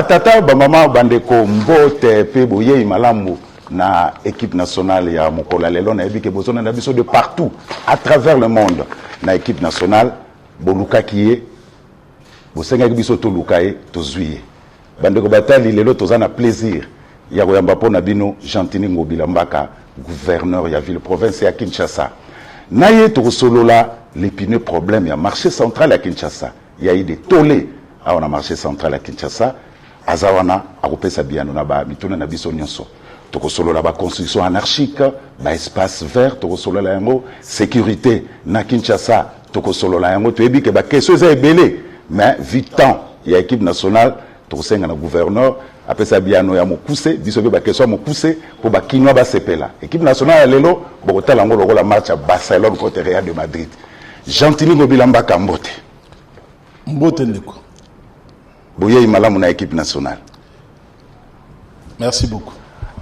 Batata, bamama, bandeko, mbote mpe boyei malamu na équipe nationale ya mokolo ya lelo. Nayebi ke bozonanda biso de partout à travers le monde. Na équipe nationale, bolukaki ye, bosengaki biso toluka ye, tozwi ye. Bandeko batali, lelo toza na plaisir ya koyamba mpo na bino Gentiny Ngobila Mbaka, gouverneur ya ville province ya Kinshasa. Na ye tokosolola l'épineux problème ya marché central ya Kinshasa. Ya ye de tole awa na marché central ya Kinshasa, aza wana akopesa biyano na bamituna na biso nyonso. Tokosolola baconstruction anarchique, baespace vert, tokosolola yango, sécurité na Kinshasa, tokosolola yango. Toyebi ke baquestion eza ebele, mais vu temps ya équipe nationale, tokosenga na gouverneur apesa biyano ya mokuse, biso mpe baquestion ya mokuse mpo bakinois basepela. Équipe nationale ya lelo, bokotala yango lokola match ya Barcelone contre Real de Madrid. Gentiny Ngobila Mbaka, mbote. Mbote, ndeko. Boyei malamu na équipe nationale. Merci beaucoup.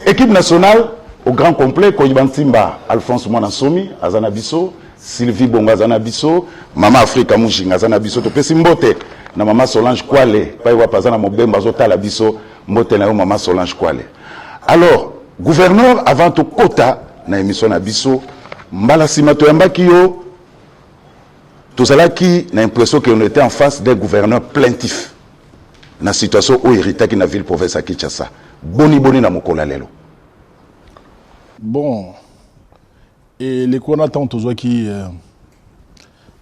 Équipe nationale au grand complet: Koyiba Ntimba Alphonse Mwana Somi aza na biso, Sylvie Bongo aza na biso, Mama Afrika Mujinga aza na biso. Topesi mbote na Mama Solange Kwale pai wapi aza na mobembo, azotala biso. Mbote na yo, Mama Solange Kwale. Alors gouverneur, avant tokota na émission na biso, mbala nsima toyambaki yo, tozalaki na impression que on était en face d'un gouverneur plaintif na situation oyo héritaki na ville province ya Kinshasa. Boni boni na mokolo ya lelo? Bon, eleko wana, ntango tozwaki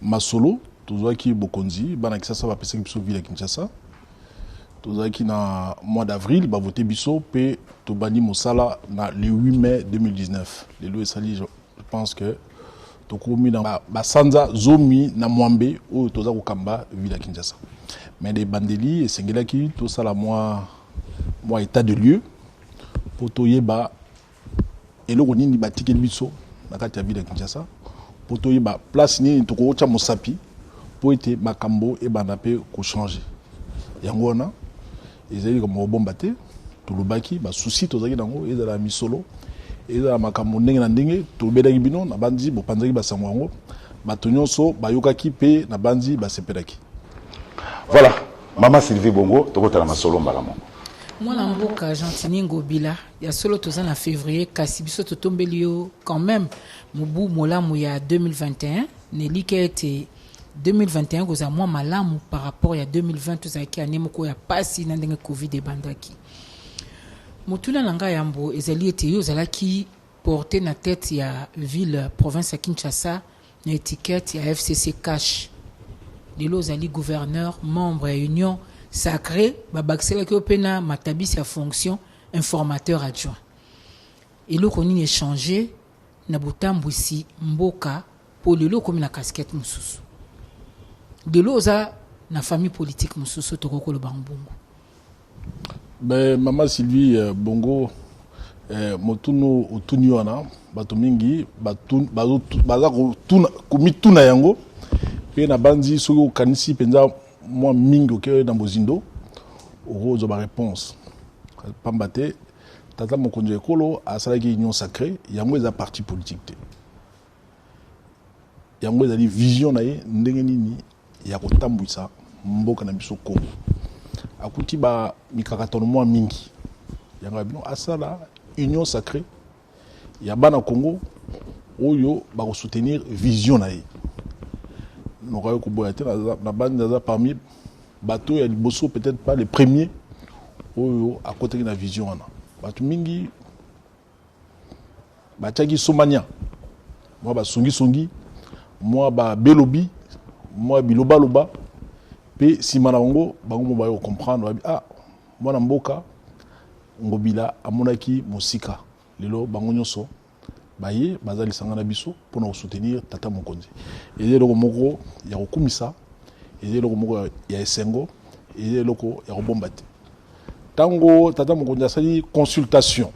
masolo, tozwaki bokonzi, bana Kinshasa bapesaki biso ville ya Kinshasa, tozalaki na mois d'avril, bavote biso mpe tobandi mosala na le 8 mai 2019. Lelo esali, je pense que tokomi na basanza 18 oyo toza kokamba ville ya Kinshasa. Mais na ebandeli, esengelaki tosala mwa état de lieu mpo toyeba eloko nini batikeli biso na kati ya ville ya Kinshasa, mpo toyeba place nini tokotya mosapi mpo ete makambo ebanda mpe kochange. Yango wana ezali likambo kobomba te, tolobaki basusi tozalaki nango, ezala ya misolo, ezala makambo ndenge na ndenge. Tobelaki bino na bandi, bopanzaki basango yango, bato nyonso bayokaki mpe na bandi basepelaki. Voilà, Mama Sylvie Bongo, tokotala masolo mbala moko. Mwana mboka Gentiny Ngobila, ya solo toza na février, kasi biso totombeli yo quand même mobu molamu ya 2021, nelika ete 2021 kozala mwa malamu par rapport ya 2020. Tozalaki ane moko ya pasi na ndenge Covid ebandaki. Motuna na ngai yambo ezali ete yo ozalaki porté na tête ya ville province ya Kinshasa na étiquette ya FCC CACH. Lelo ozali gouverneur, membre ya Union sacrée, babakiselaki yo mpe na matabisi ya fonction informateur adjoint. Eloko nini échange na botambwisi mboka mpo lelo okomi na casquette mosusu? Lelo oza na famille politique mosusu, tokoki koloba mbongo? Ben, Mama Sylvie Bongo, motunu otuni wana, bato mingi baza komituna yango mpe na bandi. Soki okanisi mpenza mwa mingi, oke na bozindo, okozwa baréponse. Pamba te tata mokonzi ya ekolo asalaki Union sacrée, yango eza parti politique te, yango ezali vision na ye ndenge nini ya kotambwisa mboka na biso Congo. Akuti ba mikakatano mwa mingi, yango ya bino asala Union sacrée ya bana Congo oyo bakosoutenir vision na ye. Nokoki koboya te, na bandi naza parmi bato ya liboso, peut-être pas les premiers, oyo akotaki na vision wana. Bato mingi batiaki somania, mwa basongisongi, mwa babelobi, mwa bilobaloba, mpe nsima na bango, bango mo baye kocomprendre, babi: "Ah, mwana mboka Ngobila amonaki mosika." Lelo bango nyonso baye baza lisanga na biso mpona kosoutenir tata mokonzi. Eza eloko moko ya kokumisa, eza eloko moko ya esengo, eza eloko ya kobomba te. Ntango tata mokonzi asali consultation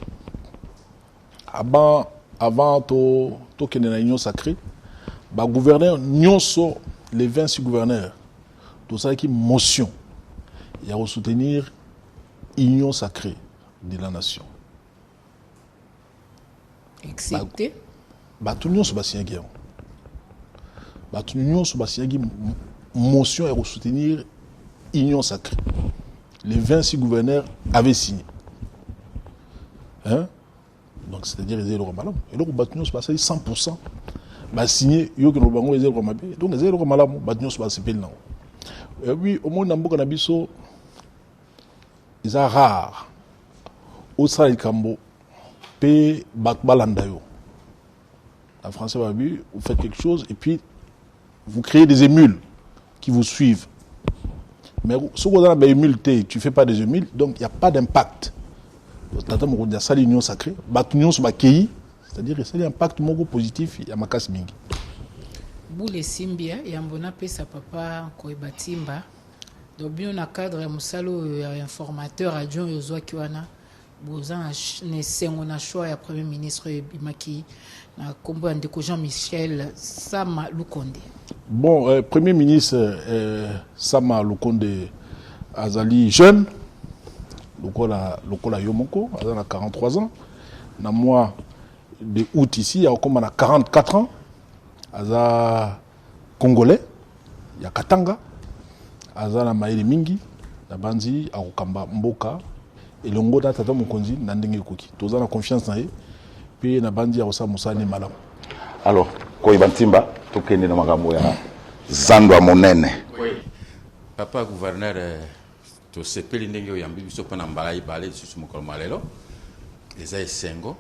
avant tokende na Union sacrée, bagouverneur nyonso, les 26 gouverneurs, tosalaki motion ya kosoutenir Union sacrée de la nation. Excepté? Bato nyonso basinyaki yango, bato nyonso basinyaki motion ya kosoutenir Union sacrée. Les 26 gouverneurs avaient signé. Hein? Donc c'est-à-dire eza eloko malamu. Eloko bato nyonso basali 100% basigné yo okende bango eza eloko mabe. Donc eza eloko malamu, bato nyonso basepeli nango. Et puis omoni na mboka na biso eza rare osala likambo mpe bato balanda yo. En français babi, vous faites quelque chose et puis vous créez des émules qui vous suivent. Mais soki oza na baémule te, tu fais pas des émules, donc il y a pas d'impact. Tata mokonzi asali union sacrée, bato nyonso bakei, c'est-à-dire esali impact moko positif ya makasi mingi. Bule esimbia yambo napesa papa Koyeba Timba. Donc bino na cadre ya mosala oyo ya informateur adjoint oyo ozwaki wana, boza na esengo na choix ya premier ministre oyo ebimaki na nkombo ya ndeko Jean Michel Sama Lukonde? Bon, premier ministre Sama Lukonde azali jeune lokola yo moko, aza na 43 ans. Na mois de août ici akokoma na 44 ans. Aza congolais ya Katanga, aza na mayele mingi. Na banzi akokamba mboka elongo na tata mokonzi na ndenge ekoki. Toza na confiance na ye mpe na bandi ya kosala mosala ne malamu. Alors, Koyeba Ntimba, tokende na makambo ya zando ya monene. Oui. Papa gouverneur, tosepeli ndenge oyambi biso mpo na mbala ibale lisusu mokolo mwa lelo. Eza esengo.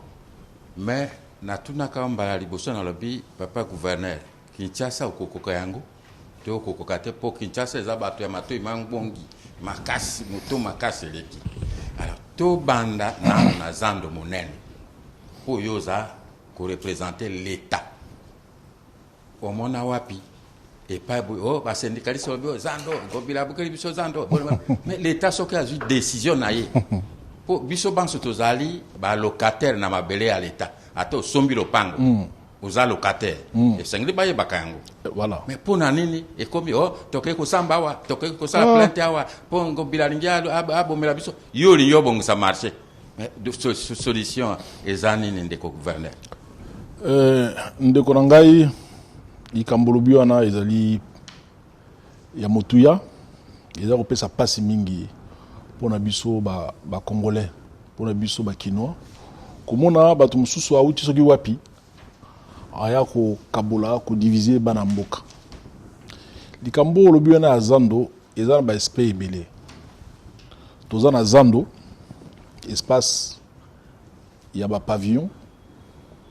Mais natunaka mbala liboso, nalobi: papa gouverneur, Kinshasa okokoka yango to okokoka te? Mpo Kinshasa eza bato ya matoi mangbongi makasi, moto makasi eleki. Alors tobanda nano na zando monene oyo oza koreprésenter l'État. Omona wapi epai boye o basyndicaliste balobi o zando Ngobila abukeli biso zando? Mais l'État soki azwi décision na ye, mpo biso banso tozali balocataire na mabele ya l'État. Ata osombi lopango, oza locataire, esengeli bayebaka yango. Voilà. Mais mpo na nini ekomi o tokei kosamba awa, tokei kosala plainte awa mpo Ngobila alingi abomela biso? Yo olingi obongisa marché, mais solution eza nini, ndeko gouverneur? Ndeko na ngai, likambo lobi wana ezali ya motuya, eza kopesa mpasi mingi mpona biso bacongolais, mpona biso bakinois, komona bato mosusu awuti soki wapi aya kokabola, kodiviser bana mboka. Likambo oyo olobi wana ya zando eza na baaspect ebele. Toza na zando, espace ya bapavillon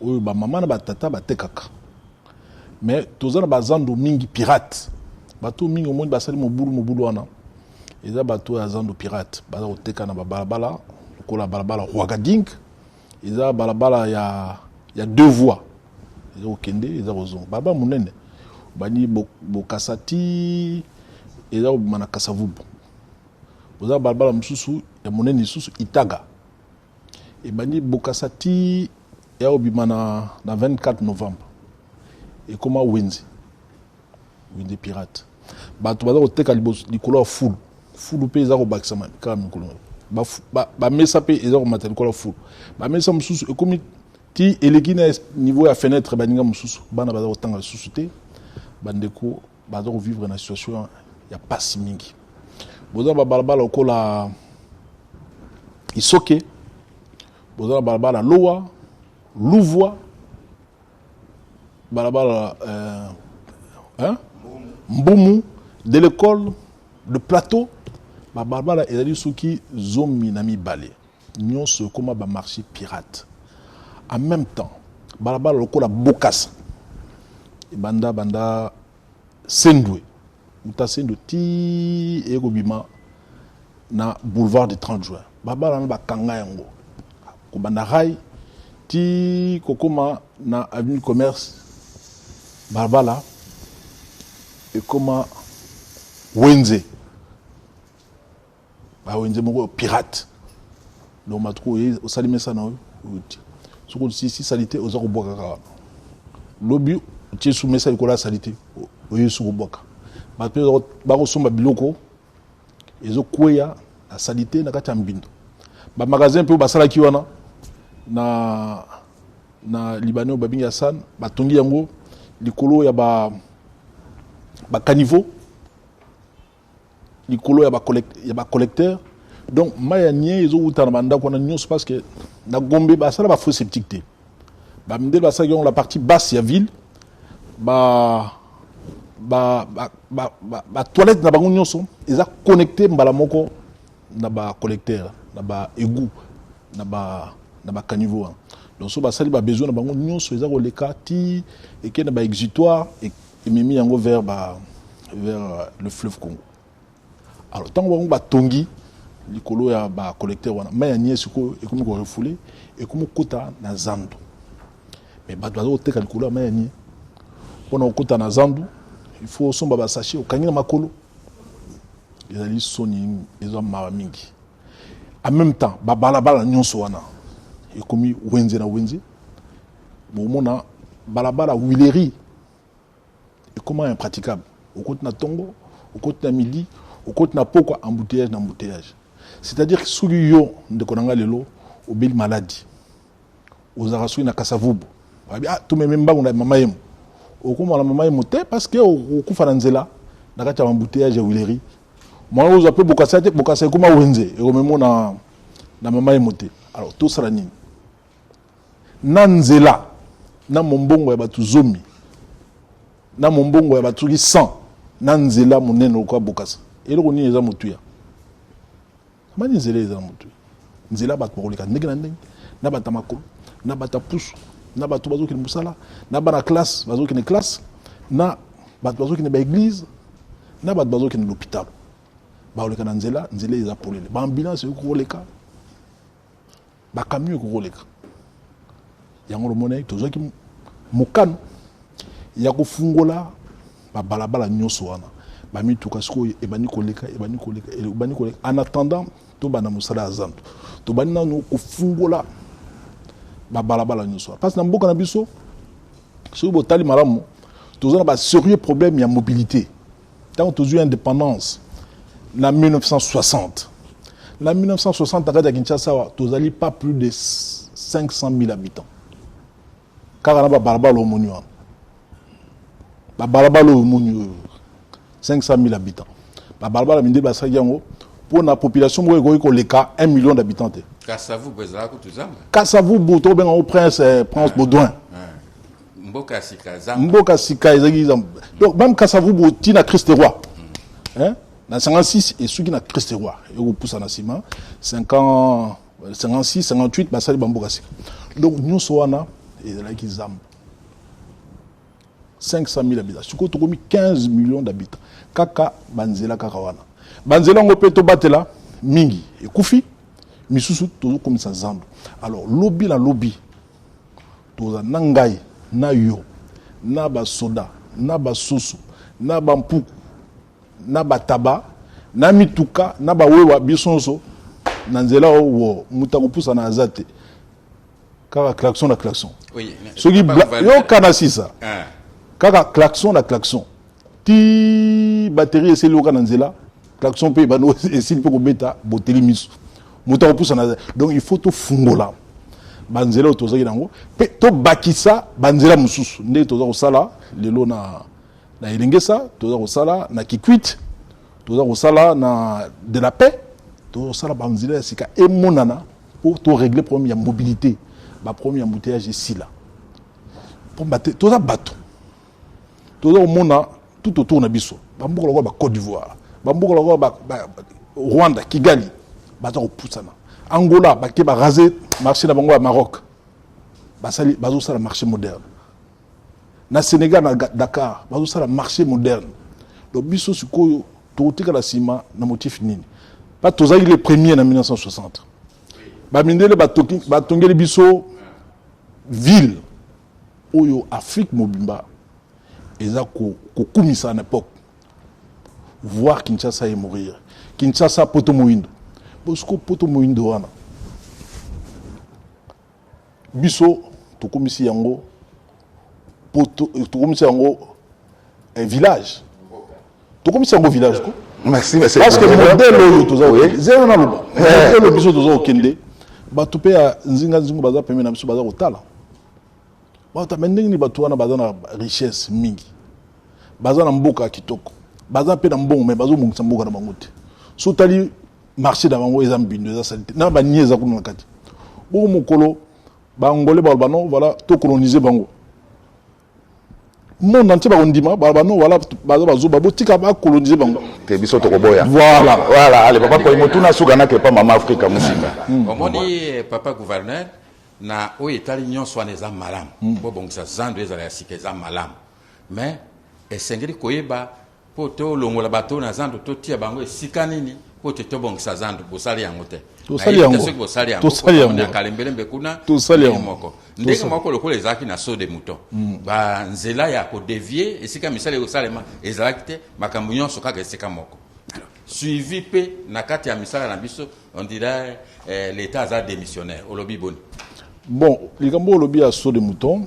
oyo bamama na batata batekaka, mais toza na bazando mingi pirate. Bato mingi omoni basali mobulu mobulu wana eza bato ya zando pirate, baza koteka na babalabala lokola balabala Rwagading. Eza balabala ya deux voies, eza kokende, eza kozonga, balabala monene bani Bokasa ti eza kobima na Kasavubu. Oza balabala mosusu ya monene lisusu, Itaga, ebandi Bokasa ti ya kobima na 24 novembre, ekóma wenze, wenze pirate. Bato baza koteka likolo ya fulu. Fulu mpe eza kobakisama kaka mikolo. Bamesa mpe eza komata likolo ya fulu. Bamesa mosusu ekomi ti eleki na niveau ya fenêtre. Baninga mosusu, bana baza kotanga lisusu te. Bandeko baza kovivre na situation ya pasi mingi. Boza babalabala lokola Isoke, boza na balabala Lowa, Luvwa, balabala hein? Mbumu, de l'école de plateau. Babalabala ezali soki 12, nyonso ekóma bamarché pirate. En même temps, balabala lokola Bokasa, ebanda banda Sendwe, uta Sendwe ti ekobima na boulevard du 30 juin, balabala wana bakanga yango kobanda rail ti kokóma na avenue Commerce. Balabala ekóma wenze, bawenze moko pirate. Donc bato oyo osali mesa na oyo oti, soki osisi saleté, oza kobwaka kaka wana. Lobi otie su mesa likolo ya saleté, oye su kobwaka. Bato mpe bakosomba biloko, ezokweya na saleté na kati ya mbindo. Bamagasin mpe oyo basalaki wana na Libanais oyo babengi Hassan, batongi yango likolo ya bacaniveau, likolo ya bacollecteur. Donc mai ya nie ezowuta na bandako wana nyonso, parce que na Gombe basala ba fosse septique te. Bamindele basalaki yango la partie basse ya ville, ba ba ba ba, ba, ba toilette na bango nyonso eza connecté mbala moko na ba collecteur, na ba égout, na ba caniveau wana. Donc so basali ba besoin na bango nyonso, eza koleka ti eke na ba exutoire, ememi yango vers le fleuve Congo. Alors ntango bango batongi likolo ya bacollecteur wana, mai ya nie sikoyo ekomi korefouler, ekomi kokota na zando. Mais bato baza koteka likolo ya mai ya nie. Mpona kokota na zandu, il faut osomba basachet, okangi na makolo. Ezali soni, eza mawa mingi. En même temps, babalabala nyonso wana ekomi wenze na wenze. Bomona balabala Huilerie ekoma impraticable. Okoti na ntongo, okoti na midi, okoti na pokwa, embouteillage na embouteillage. C'est-à-dire que soki yo, ndeko na ngai, lelo obeli maladi, ozalaka soki na Kasavubu, babi: "Ah, tomeme mbangu na Mama Yemo." Okóma na Mama Yemo te, parce que okufa na nzela na kati ya embouteillage ya Huilerie. Mwana ozwa mpe Bokasa te, Bokasa ekóma wenze, ekomemo na Mama Yemo te. Alors tosala nini na nzela, na mombongo ya bato 10, na mombongo ya bato soki 100, na nzela monene lokola Bokasa? Eloko nini eza motuya? Mani nzela eza na motuya. Nzela, bato bakoleka ndenge na ndenge, na bato ya makolo, na bato ya pusu, na bato bazokende mosala, na bana classe bazokende classe, na bato bazokende baéglise, na bato bazokende l'hôpital, bakoleka na nzela. Nzela eza polele, baambulance ekoki koleka, bacamion ekoki koleka. Yango lomona tozwaki mokano ya kofungola babalabala nyonso wana. Bamituka sikoyo ebandi koleka, ebandi koleka, ebandi koleka. En attendant tobanda mosala ya zando, tobandi nanu kofungola babalabala nyonso wana, parce na mboka na biso, soki botali malamu, toza na basérieux problème ya mobilité. Ntango tozwi indépendance na 1960, na 1960, na kati ya Kinshasa awa, tozali pas plus de 500 000 habitants. Kaka na babalabala omoni wana, babalabala oyo omoni oyo, 500 000 habitants. Babalabala, mindele basalaki yango mpo na population moko ekoki koleka 1 million d'habitants te. Kasavubu ezalaka kutu zamba. Kasavubu, tokobenga yango Prince Baudouin. Mboka ya sika, zamba. Mboka sika ezalaki zamba. Donc même Kasavubu ntina Christ Roi, hein? Na 56 esuki na Christ Roi, ekopusa na nsima 50, 56, 58, basali bamboka sika. Donc nyonso wana ezalaki zamba, 500 000 habitants. Sikoyo tokomi 15 millions d'habitants. Kaka banzela, kaka wana banzela yango mpe tobatela mingi ekufi, misusu tozokomisa zando. Alors lobi na lobi, toza na ngai na yo, na basoda, na basusu, na bampuku, na bataba, na mituka, na bawewa, biso nyonso na nzela oyo. Wo moto akopusana aza te, kaka klaxon na klaxon. Soki yoka na sisa, kaka klaxon na klaxon ti batterie esili. Oka na nzela, klaxon mpe ebandi, esili mpe kobeta, boteli miso, moto akopusana. Donc il faut tofungola banzela oyo tozalaki nango mpe tobakisa banzela mosusu, ndenge toza kosala lelo na Elengesa, toza kosala na Kikwit, toza kosala na de la Paix. Toza kosala banzela ya sika emonana mpo torégler problème ya mobilité, baproblème ya embouteillage esila. Mpo toza bato, toza komona tout autour na biso, bamboka lokola baCôte d'Ivoire, bamboka lokola Rwanda, Kigali, baza kopusana. Angola, bake baraser marché na bango ya Maroc, basali, bazosala marché moderne. Na Sénégal, na Dakar, bazosala marché moderne. Donc biso sikoyo tokotikala nsima na motif nini? Pa tozalaki les premiers na 1960. Bamindele batongeli biso ville oyo Afrique mobimba eza kokumisa na époque: "Voir Kinshasa et mourir", Kinshasa poto moyindo. Bosiko poto moyindo wana, biso tokomisi yango poto, tokomisi yango village, tokomisi yango village ko. Merci. Parce que modèle oyo toza kokende, zela naloba, modèle oyo biso toza kokende, bato mpe ya nzinga nzingo baza pembeni na biso, baza kotala bato. Me ndenge nini bato wana baza na richesse mingi, baza na mboka ya kitoko, baza mpe na mbongo, me bazobongisa mboka na bango te? So otali Marché na bango eza mbindo, eza saleté, na banie eza kuna na kati. Bongo mokolo baangolais baloba non, voilà, tocoloniser bango, monde entier bakondima, baloba non, voilà, baza bazoba, botika bacoloniser bango. Te, biso tokoboya. Voilà. Voilà, allez, papa Koy, motuna suka nake pa mama Afrika Musika. Omoni, papa gouverneur, na oyo etali nyonso wana eza malamu. Bobongisa zando ezala ya sika, eza malamu, mais esengeli koyeba mpo tolongola bato na zando, totia bango esika nini mpo te tobongisa zando. Bosali yango te. Tosali Nayebi te yango. Soki bosali yango, Tosali yango. na kalembelembe kuna. Tosali ndenge yango. moko, ndenge moko lokola ezalaki na saut de mouton, banzela ya kodévier esika misala ekosalema ezalaki te. Makambo nyonso kaka esika moko. Alors, suivi mpe na kati ya misala na biso, on dirait l'état aza démissionnaire. Olobi boni? Bon, likambo olobi ya saut de mouton,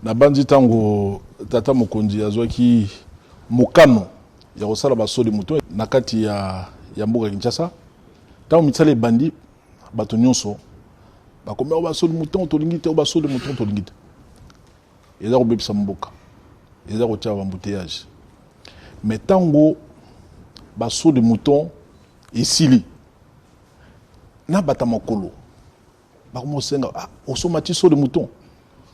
nabandi ntango tata mokonzi azwaki mokano ya kosala basaut de mouton na kati ya mboka Kinshasa. Ntango misala ebandi, bato nyonso bakomi oyo basaut de mouton tolingi te, oyo basaut de mouton tolingi te, eza kobebisa mboka, eza kotia baembouteillage. Mais ntango basaut de mouton esili, na bato ya makolo bakoma kosenga: ah, osomati saut de mouton,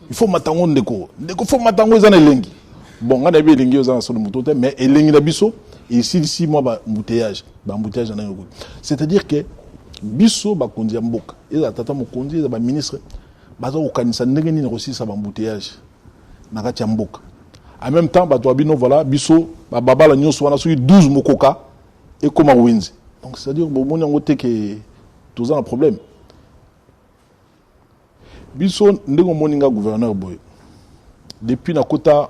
il faut mata yango, ndeko, ndeko, faut mata yango, eza na elengi. Bon, ngai nayebi elengi oyo eza na saut de mouton te, mais elengi na biso esilisi mwa baembouteillage, baembouteillage na ndenge okoki. C'est-à-dire que biso bakonzi ya mboka, ezala tata mokonzi, eza baministre, baza kokanisa ndenge nini kosilisa baembouteillage na kati ya mboka. En même temps, bato ya bino, voilà, biso bababala nyonso wana soki 12 mokoka ekóma wenze. Donc c'est à dire bomoni yango te ke toza na problème. Biso, ndenge omoni nga gouverneur boye, depuis nakota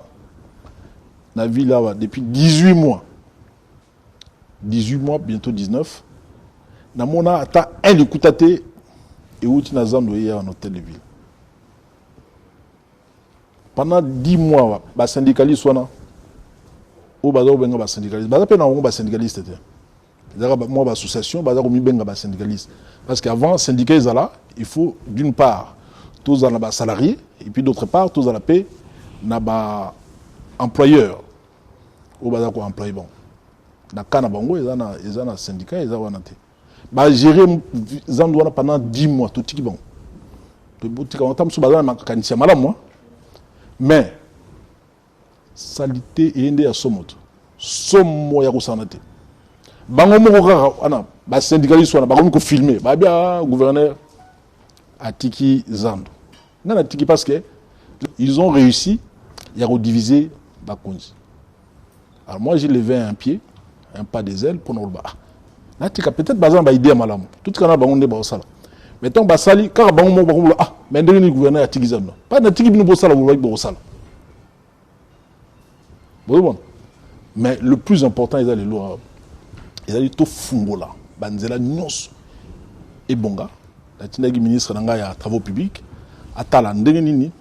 na ville awa, depuis 18 mois, 18 mois, bientôt 19, namona ata un likuta te euti na zando eya na hôtel de ville. Pendant 10 mois, basyndicaliste wana oyo baza kobenga basyndicaliste, baza mpe na bango basyndicaliste te, ezalaka mwa baassociation, baza komibenga basyndicaliste, parce qu'avant syndicat ezala, il faut d'une part tozala na basalarié et puis d'autre part tozala mpe na baemployeur oyo baza koemployer bango. Na ka na bango eza na syndicat eza wana te. Bagérer zandu wana pendant 10 mois, totiki bango, totika bango. Ta mosusu baza na makanisi ya malamu, mais saleté eye nde ya somo to somo ya kosana te. Bango moko kaka wana basyndicaliste wana bakomi kofilmer, babi a gouverneur atiki zando. Nga natiki parce que ils ont réussi ya kodiviser bakonzi. Alors moi, j'ai levé un pied, un pas des ailes mpona koloba: ah, natika, peut-être baza na baidée ya malamu, totika na bango nde baosala. Mais ntango basali kaka bango moko bakomoloba: ah, mais ndenge nini gouverneur atiki zando? Pa natiki bino bosala, bolobaki bokosala, bozomona. Mais le plus important eza lelo ezali tofungola banzela nyonso ebonga. Natindaki ministre na ngai ya travaux publics atala ndenge nini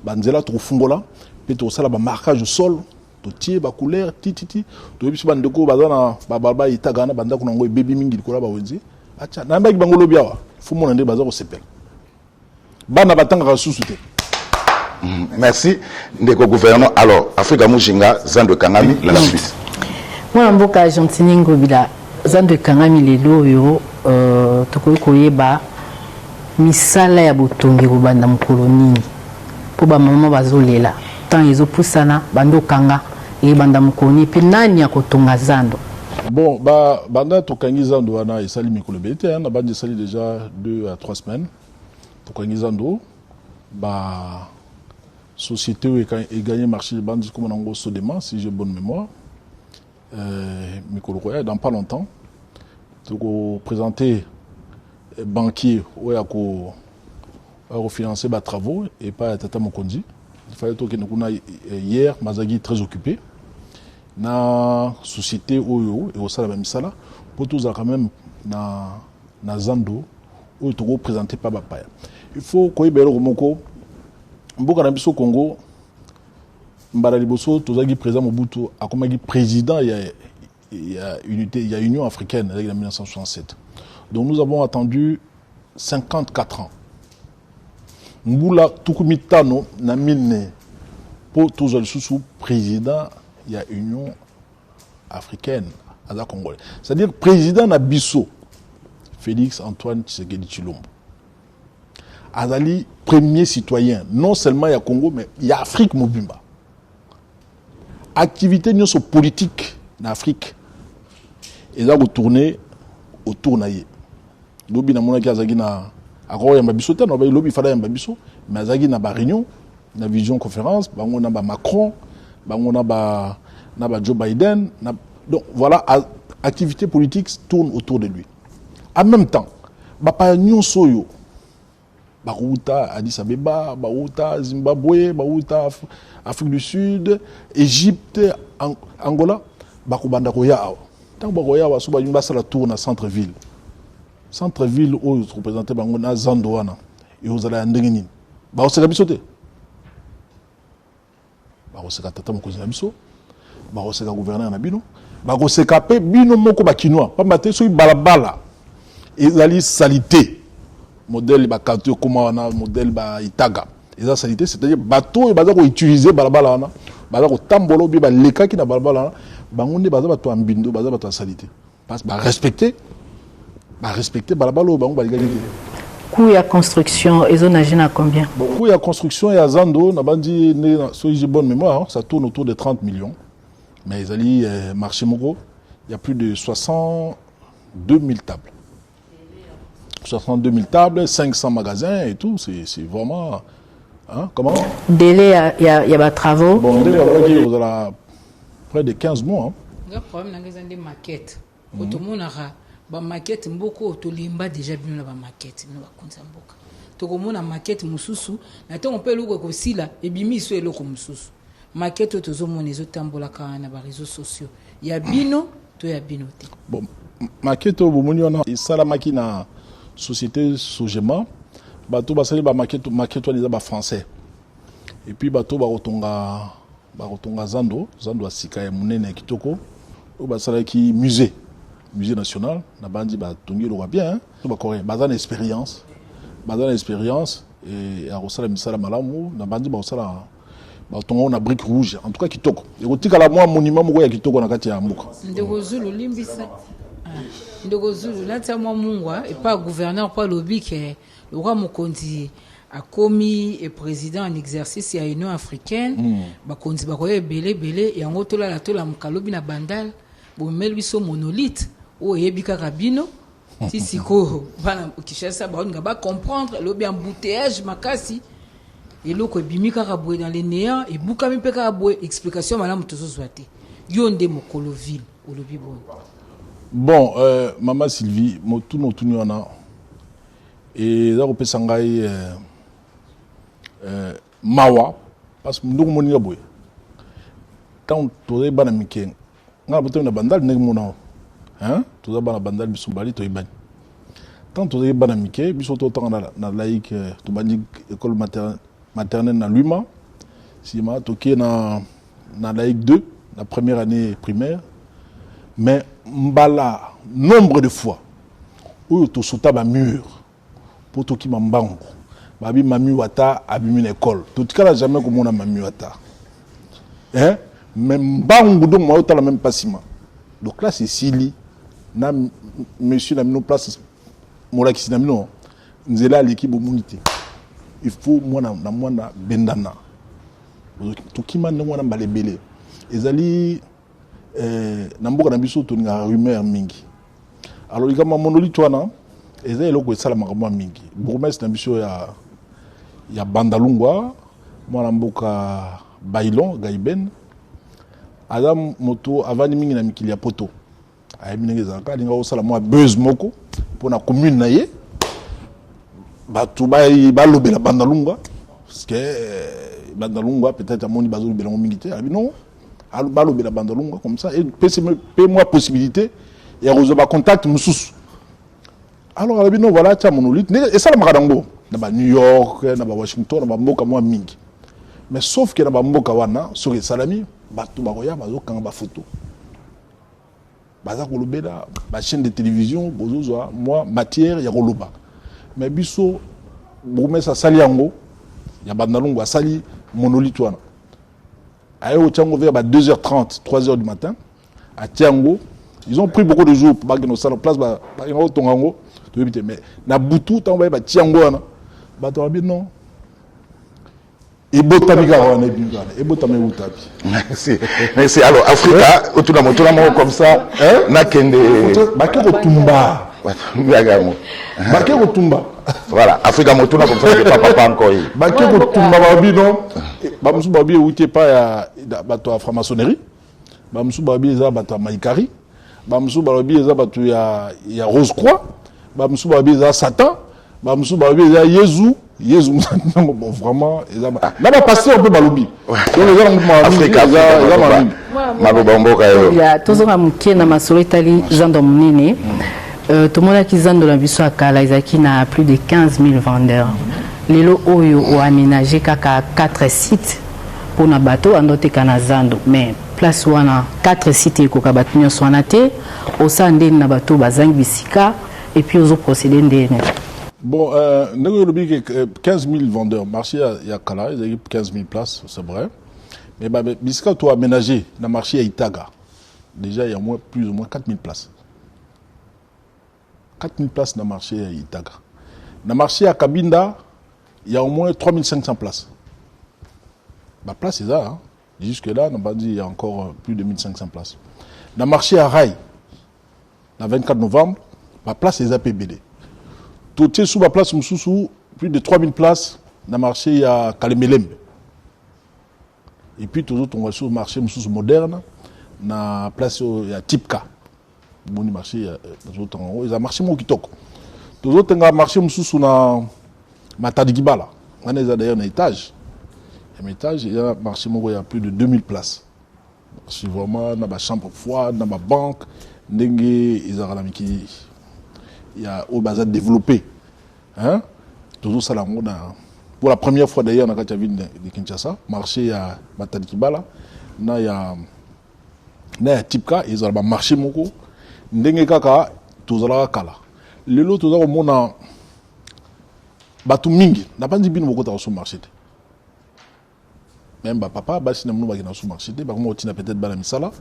banzela tokofungola mpe tokosala bamarquage sol, totie bacouleur tititi. Toyebi biso bandeko baza na babalabala etaka wana, bandako na yango ebebi mingi likolo ya bawenze. Batya, nayambaki bango lobi awa, fo mona nde baza kosepela, bana batangaka susu te. Merci, ndeko gouverneur. Alors, Afrika Mujinga, zando ekangami, la suite. Mwana mboka Gentiny Ngobila, zando ekangami lelo oyo, tokoki koyeba misala ya botongi kobanda mokolo nini? Mpo bamama bazolela, ntango ezopusana, bando okanga eyebanda mokolo nini mpe nani akotonga zando? Bon, ba, banda tokangi zando wana, esali mikolo ebele te. Na bandi esali déjà 2 à 3 semaines tokangi zando. Ba société oyo egagné marché, bandi komona yango Sodema, si j'ai bonne mémoire. Mikolo koya, dans pas longtemps, tokoprésente banquier oyo akofinancer batravaux epai ya tata mokonzi. Il fallait tokende kuna hier, mazalaki très occupé. Na société oyo ekosala bamisala mpo tozala quand même na zando oyo tokoprésente mpa bapaya. Il faut koyeba eloko moko: mboka na biso Congo, mbala liboso tozalaki, président Mobutu akomaki président ya unité ya Union africaine, ezalaki na 1967. Donc nous avons attendu 54 ans, mbula 54, mpo tozwa lisusu président ya Union africaine aza congolais, c'est-à-dire président na biso. Félix Antoine Tshisekedi Tshilombo azali premier citoyen non seulement ya Congo mais ya Afrique mobimba. Activité nyonso politique na Afrique eza kotourne autour na ye. Lobi namonaki azalaki na akoyamba biso te, na lobi fada yamba biso, mais azalaki na ba réunion na vision conférence bango na ba Macron, bango na ba Joe Biden na, donc voilà, activité politique tourne autour de lui. En même temps, bapaya nyonso oyo bakouta Addis Abeba, bauta Zimbabwe, bauta Afrique du Sud, Égypte, Angola, bakobanda koya awa. Ntango bakoya awa, so balingi basala tour na centre ville, centre ville oyo représente bango na zando wana ekozala ya ndenge nini? Bakoseka biso te, bakoseka tata mokonzi na biso, bakoseka gouverneur na bino, bakoseka mpe bino moko bakinois, pamba te soki balabala ezali salité, modèle bakanto ekóma wana, modèle baitaga eza salité, c'est-à-dire bato oyo baza koutiliser balabala wana, baza kotambola obi balekaki na balabala wana, bango nde baza bato ya mbindo, baza bato ya salité, parce barespecte balabala oyo bango balingaki te. Coût ya construction ezonage na combien? Bon, coût ya construction ya zando, nabandi nde soki j'ai bonne mémoire, ça tourne autour de 30 millions, mais ezali marché moko, il y a plus de 62 000 tables, 62 000 tables, 500 magasins et tout, c'est vraiment. Hein, comment? Délai ya batravaux? Bon, ndenge balobaki, kozala près de 15 mois. Hein. Nga problème na nga eza nde maquette po tomonaka bamaquette mboka oyo, tolemba déjà bino na bamaquette. Bino bakonzi ya mboka, tokomona maquette mosusu na ntongo mpe eloko ekosila, ebimi so eloko mosusu. Maquette oyo tozomona ezotambolaka na baréseaux sociaux, ya bino to ya bino te? Bon, maquette oyo bomoni wana esalamaki na société Sogema. Bato basali bamaquette, maquette wana eza bafrançais. Et puis bato bakotonga zando, zando ya sika ya monene ya kitoko oyo basalaki musée national, na bandi batongi eloko ya bien. Bacoréen baza na expérience, ya kosala misala malamu. Na bandi bakosala, batonga ngo na brique rouge. En tout cas kitoko, ekotikala mwa monument moko ya kitoko na kati ya mboka. Ndeko Zulu, limbisa. Ah, ndeko Zulu, natia mwa mungwa epa gouverneur mpo alobi ke lokwa mokonzi akomi e président en exercice ya Union africaine, bakonzi bakoya ebele ebele. Yango tolala, tolamuka lobi na Bandal, bomemeli biso monolithe oyo eyebi kaka bino. Ti sikoyo bana Kinshasa baolinga bacomprendre, elobi embouteillage makasi, eloko ebimi kaka boye dans le néant, ebukami mpe kaka boye, explication malamu tozozwa te. Yo nde mokolo ville, olobi boni? Bon, mama Sylvie, motuna otuni wana eza kopesa ngai mawa, parce que ndenge omoninga boye, ntango tozali bana mike, ngai na botami na Bandali, ndenge mona, hein? Toza bana Bandali, biso bali toyebani. Ntango tozali bana mike, biso totanga na laïque, tobandi école maternelle na Luma, nsima tokei na laïque 2, na première année primaire. Mais mbala nombre de fois oyo tosota bamur mpo tokima mbangu, babi mami wata abimi na école, totikala jamais komona mami wata, hein? Mais mbangu donc mayo otala même pas nsima. Donc classe esili na monsieur na bino, place molakisi na bino, nzela aleki, bomoni te. Il faut mwana na mwana bendana, tokima ndenge wana mbala ebele. Ezali na mboka na biso tolingaka rumeur mingi. Alors likambo ya monolithe wana eza eloko esalamaka mwa mingi. Bourgmestre na biso ya Bandalungwa, mwana mboka Bailon Gaiben, aza moto avandi mingi na mikili ya poto, ayebi ndenge ezalaka. Alinga kosala mwa buzz moko mpona commune na ye, bato balobela Bandalungwa, parce que Bandalungwa peut-être amoni bazolobela yango mingi te. Abi non, balobela Bandalungwa comme ça epesi mpe mwa possibilité ya kozwa bacontact mosusu. Alors alobi non, voilà, tia monolithe ndenge esalamaka nango na ba New York, na ba Washington, na bamboka mwa mingi. Mais sauf ke na bamboka wana, soki esalami, bato bakoya, bazokanga bafoto, baza kolobela, bachaîne de télévision bozozwa mwa matière ya koloba. Mais biso, bourgmestre asali yango ya Bandalungu, asali monolithe wana, aye kotia yango vers ba 2h30, 3h du matin, atia yango. Ils ont pris beaucoup de jours bakende kosala place, bakende kotonga yango. Toyebi te, mais na butu ntango baye batia yango wana, bato balobi non, ebotami kaka wana, ebimi kaka ebotami ewutapi. Merci, merci. Alors Afrika, otuna motuna moko comme ça nakende. Bake kotumba. Yango. Bake kotumba. Voilà, Afrika, motuna comme ça ke papa pa nkoi. Bake kotumba, balobi non, bamosusu balobi ewuti epai ya bato ya franc-maçonnerie, bamosusu balobi eza bato ya maikari, bamosusu balobi eza bato ya rose croix, bamosusu balobi eza Satan, bamosusu balobi eza Yezu. Yezu nango, bon, vraiment eza na bapasteur mpe balobi, donc eza nango mawa mingi, eza mawa mingi. Maloba mboka yo. Ya tozonga moke na masolo etali zando monene. Tomonaki zando na biso ya kala ezalaki na plus de 15 000 vendeurs. Lelo oyo oaménage kaka 4 sites mpona bato bando oteka na zando, mais place wana 4 sites ekoka bato nyonso wana te. Osala ndeni na bato bazangi bisika et puis ozoprocéder ndeni? Bon, ndenge olobi ke 15 000 vendeurs, marché ya kala ezalaki 15 000 places, c'est vrai, mais bisika to aménagé na marché ya Itaga déjà, il y a moins, plus ou moins 4 000 places, 4 000 places na marché ya Itaga. Na marché ya Kabinda, il y a au moins 3 500 places. Baplace eza, hein. Jusque là on va dire il y a encore plus de 1500 places. Na marché ya Rail na 24 novembre, baplace eza mpe ebele. Totie su baplace mosusu, plus de 3000 places na marché ya Kalemelembe. Et puis tozotonga sur marché mosusu moderne na place oyo ya Tipka. Bomoni marché tozotonga yango, eza marché moko kitoko. Tozotonga marché mosusu na Matadi Kibala wana, eza d'ailleurs na étage ya étage, eza marché moko ya plus de 2000 places. Marché vraiment na bachambre froide, na babanque, ndenge ezalaka na mikili ya oyo baza développé, hein? Tozosala yango na pour la première fois d'ailleurs na kati ya ville de Kinshasa. Marché ya Matadi Kibala na ya Tipka ezala bamarché moko ndenge kaka tozalaka kala. Lelo toza komona bato mingi nabanzi bino bokotaka so marché te, même bapapa, basi na bino bakenda so marché te, bakoma kotina peut-être bana misala.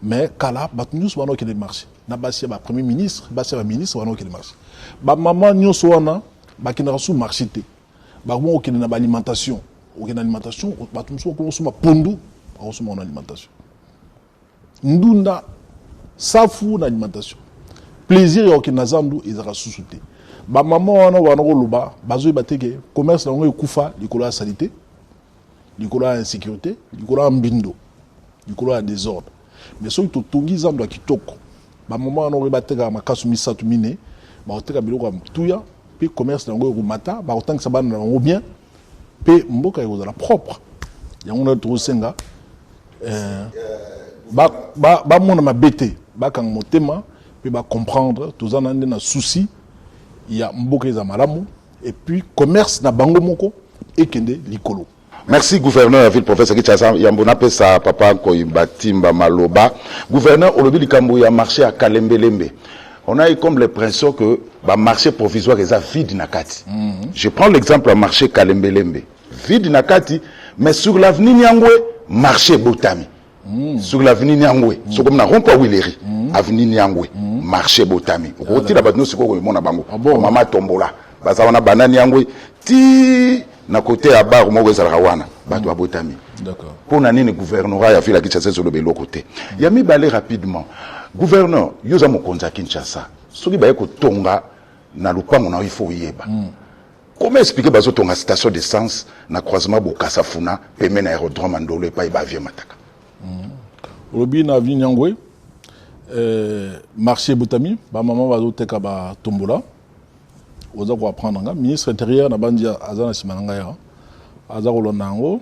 Mais kala bato nyonso wana okende marché, na basi ya bapremier ministre, basi ya baministre wana okende marché, bamama nyonso wana bakendaka su marché te, bakoma kokende na baalimentation. Okende alimentation, bato mosusu bakoma kosomba pondu, bakosomba na alimentation, ndunda, safu na alimentation. Plaisir ya kokende na zandu ezalaka susu te. Bamama wana wana koloba bazoyeba te ke commerce na bango ekufa likolo ya saleté, likolo ya insécurité, likolo ya mbindo, likolo ya désordre. Mais soki totongi zando ya kitoko, bamama wana oyo batekaka makasu misato mine, bakoteka biloko ya tuya mpe commerce na yango ekomata, bakotangisa bana na bango bien mpe mboka ekozala propre. Yango na tokosenga bamona mabe te, bakanga motema mpe bacomprendre. Toza na nde na souci ya mboka eza malamu et puis commerce na bango moko ekende likolo. Merci, gouverneur ya ville province ya Kinshasa. Yambo napesa papa Nkoyi Batimba maloba, gouverneur, olobi likambo ya marché ya Kalembelembe. On a eu comme l'impression que bamarché provisoire eza vide na kati. Je prends l'exemple ya marché Kalembelembe, vide na kati, mais sur l'avenue Nyangwe, marché botami. Sur l'avenue Nyangwe, sokomi na rond-point Huileries, avenue Nyangwe, marché botami, okotila bato nyonso sikoyo komona bango. Ah bon? Mama tombola baza wana, banani Nyangwe ti na kote ya bar moko ezalaka wana, bato babotami. Mpo na nini gouvernorat ya ville ya Kinshasa ezoloba eloko te? Ya mibale, rapidement, gouverneur, yo oza mokonzi ya Kinshasa, soki baye kotonga na lopango na yo, il faut oyeba. Comment expliquer bazotonga station d'essence na croisement Bokasa Funa, pembeni na aérodrome ya Ndolo, epai baavion mataka? Olobi na avenue Nyangwe, marché ebotami, bamama bazoteka batombola. Oza koapprendre nga. Ministre intérieur na bandi aza na nsima na ngai awa, aza kolonda yango.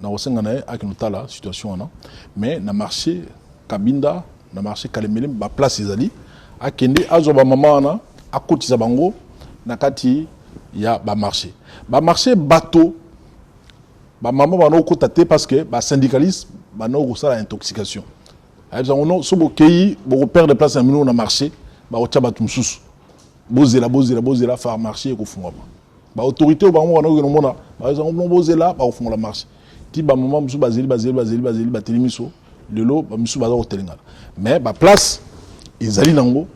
Na kosenga na ye akende kotala situation wana. Mais na marché Kabinda, na marché Kalemele, baplace ezali, akende azwa bamama wana, akotisa bango na kati ya bamarché. Bamarché, bato bamama bana okota te parce que basyndicaliste bana kosala intoxication. Ayebisa yango non, so bokei bokoperdre place na bino na marché, bakotia bato mosusu. Bozela, bozela, bozela, far marché ekofungwama. Baautorité oyo bango wana okende omona, bayebisa yango non, bozela, bakofungola marché. Ti bamama mosusu bazeli, bazeli, bazeli, bazeli, batelemi. So lelo bamisusu baza kotelengana, mais baplace Ezali nango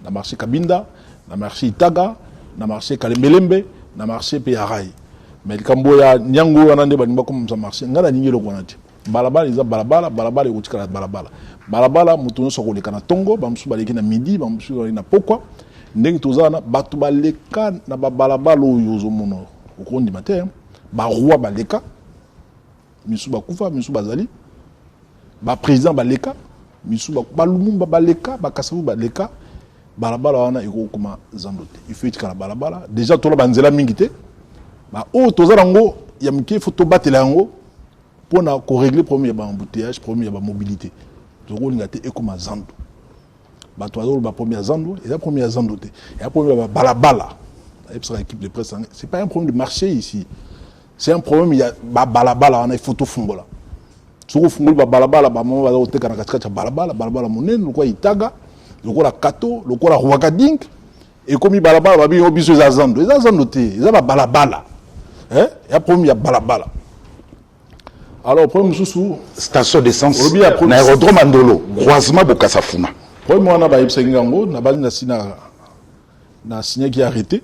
na marché Kabinda, na marché Itaga, na marché Kalembelembe, na marché pe ya Rail. Mais likambo ya nyango wana nde balingi bakomisa marché, ngai nalingi eloko wana te. Balabala eza balabala, balabala ekotikala balabala. Balabala moto nyonso akoleka na tongo, bamosusu baleki na midi, bamosusu baleki na pokwa. Ndenge toza wana bato baleka na babalabala oyo ozomona okondima te, ba roi baleka, misusu bakufa, misusu bazali, ba président baleka, misusu ba Lumumba baleka, ba Kasavubu baleka. Balabala wana ekokoma zando te, il faut etikala balabala. Déjà tola banzela mingi te, ba oyo toza nango ya mike, il faut tobatela yango mpona korégler problème ya baembouteillage, problème ya bamobilité. Tokolinga te ekoma zando. Bato bazoloba problème ya zando, eza problème ya zando te, eza problème ya babalabala. Nayebisaka équipe de presse, c'est pas un problème de marché ici, c'est un problème ya babalabala wana. Il faut tofungola. Soki ofungoli babalabala, bamama baza koteka na katikati ya balabala, balabala monene lokola Itaga, lokola Kato, lokola Rwakadink, ekomi balabala. Babi yo biso eza zando, eza zando te, eza babalabala, ya problème ya balabala. Alors problème mosusu, station d'essence na aérodrome ya Ndolo, croisement Bokasa Funa. Problème wana bayebisaki ngango, nabali na na signaki arrêté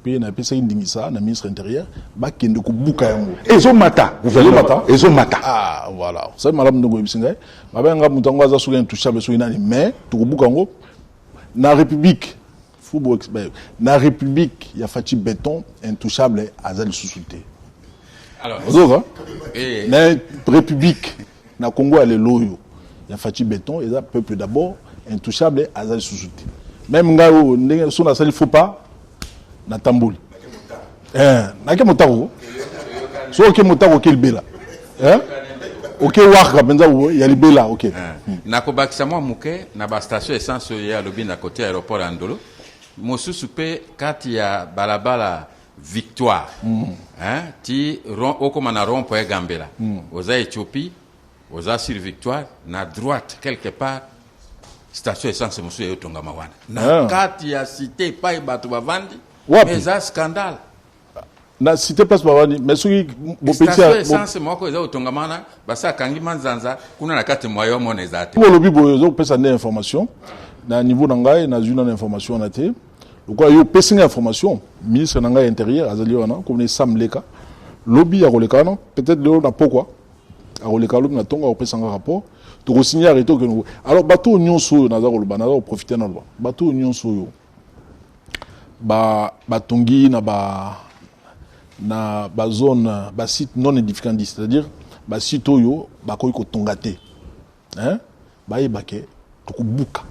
mpe napesaki ndingisa na ministre intérieur bakende kobuka yango. Ezomata. Ezomata. Ezomata. Ah voilà, osali malamu ndenge oyebisi ngai. Babenga moto yango aza soki intouchable, soki nani, mais tokobuka yango na République fubo, na République ya Fatshi Béton. Intouchable aza lisusu te. Ozoka na République na Congo ya lelo oyo ya Fatshi Béton, eza peuple d'abord. Intouchable aza lisusu te. Même ngai oyo, ndenge so nasali faux pas, natamboli nake motako. So oke motako, oke libela, oke waka mpenza ya libela oke. Nakobakisa mwa moke na bastation essence oyo ye alobi na kote ya aéroport ya Ndolo, mosusu mpe kati ya balabala Victoire, hein, ti rond, okóma na rond point Gambela. Oza Éthiopie, oza sur Victoire na droite quelque part, station essence mosusu eyotongama wana na kati ya cité epai bato bavandi. Wapi? Eza scandale. Na cité place bavandi, mais soki station essence moko eza kotongama wana, basi akangi manzanza kuna na kati, mwaye omona eza te. Olobi boye, ozopesa nde information na niveau na ngai. Nazwi nano information wana te. Lokola yo opesi ngai information, ministre na ngai intérieur azali wana komona Sam Leka, lobi akoleka wana, peut-être lelo na pokwa akoleka, lobi na ntongo akopesa nga rapport, tokosigne arrêté, okende. Alors bato oyo nyonso oyo naza koloba, naza koprofite na loba, bato oyo nyonso oyo batongi na bazone, basite non édificandi, c'est-à-dire basite oyo bakoki kotonga te, hein? Bayeba ke tokobuka,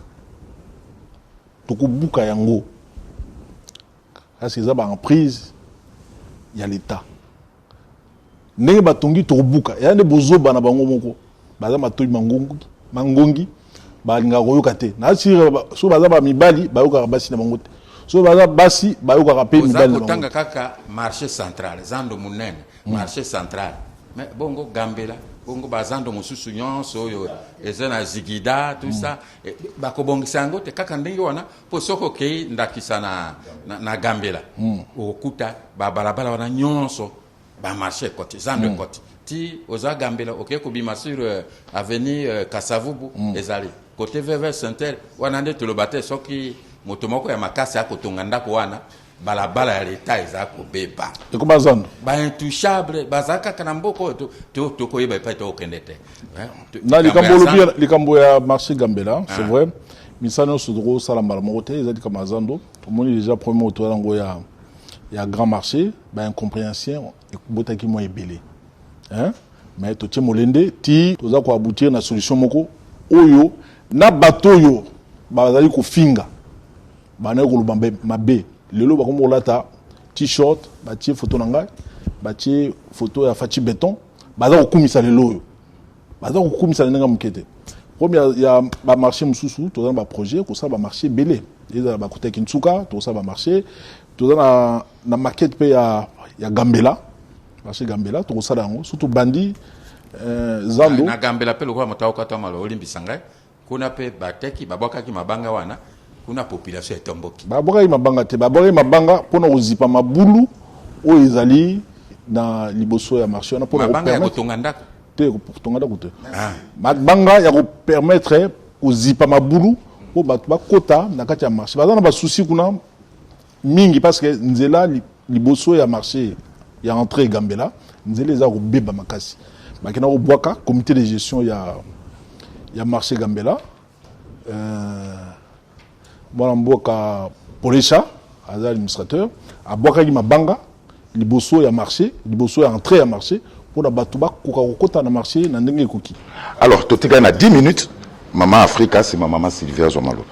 tokobuka yango kasi eza baemprise ya l'État. Ndenge batongi, tokobuka. Eya nde bozoba na bango moko. Baza matoi mangongi, mangongi, balingaka koyoka te. Nasire so baza bamibali, bayokaka basi na bango te. So baza basi, bayokaka mpe oza mibali na bango kotanga kaka marché central, zando monene, marché central, mais bongo Gambela, bongo bazando mosusu nyonso oyo eza na Zigida, tout ça, bakobongisa yango te kaka ndenge wana? Mpo soki okei ndakisa na Gambela, okokuta babalabala wana nyonso, bamarché ekoti, zando ekoti ti oza Gambela, okei kobima sur avenue Kasavubu, ezali côté VV Center wana. Nde toloba te, soki moto moko ya makasi akotonga ndako wana, balabala ya leta eza kobeba. Ekoma zando. Baintouchable baza kaka na mboka oyo, tokoyeba epai tokokende te. Hein, na likambo likambo ya olobi, zando. Likambo ya marché Gambela, c'est vrai, misala nyonso tokosala mbala moko te. Eza likambo ya zando. Tomoni déjà premier oyo toza yango ya grand marché, baincompréhension ebotaki mwa ebele, hein? Mais totie molende ti toza koaboutir na solution moko oyo na bato oyo bazali kofinga, bandaki koloba mabe, lelo bakomi kolata t-shirt, batie photo na ngai, batie photo ya Fatshi Béton, baza kokumisa. Lelo oyo baza kokumisa na ndenge ya moke te. Problème ya bamarché mosusu, toza na baprojet kosala bamarché ebele. Ezala bakota Kinsuka, tokosala bamarché. Toza na maquette mpe ya Gambela, marché Gambela, tokosala yango. Surtout bandi zando. Na Gambela mpe, lokola moto akokata malo, olimbisa ngai, kuna mpe bateki babwakaki mabanga wana kuna, population etomboki. Babwakaki mabanga te, babwakaki mabanga mpona kozipa mabulu oyo ezali na liboso ya marché wana, mpona mabanga ya kopermettre kotonga ndako. Te, kotonga ndako te. Mabanga ya kopermettre kozipa mabulu. Mpo bato bakota na kati ya marché, baza na basusi kuna mingi, parce que nzela liboso ya marché ya entrée Gambela, nzela eza kobeba makasi. Bakenda kobwaka comité de gestion ya marché Gambela. Mwana mboka Polesha aza administrateur, abwakaki mabanga liboso ya marché, liboso ya entrée ya marché, mpona bato bakoka kokota na marché na ndenge ekoki. Alors, totikali na 10 minutes. Mama Afrika, nsima mama Sylvie azwa maloba.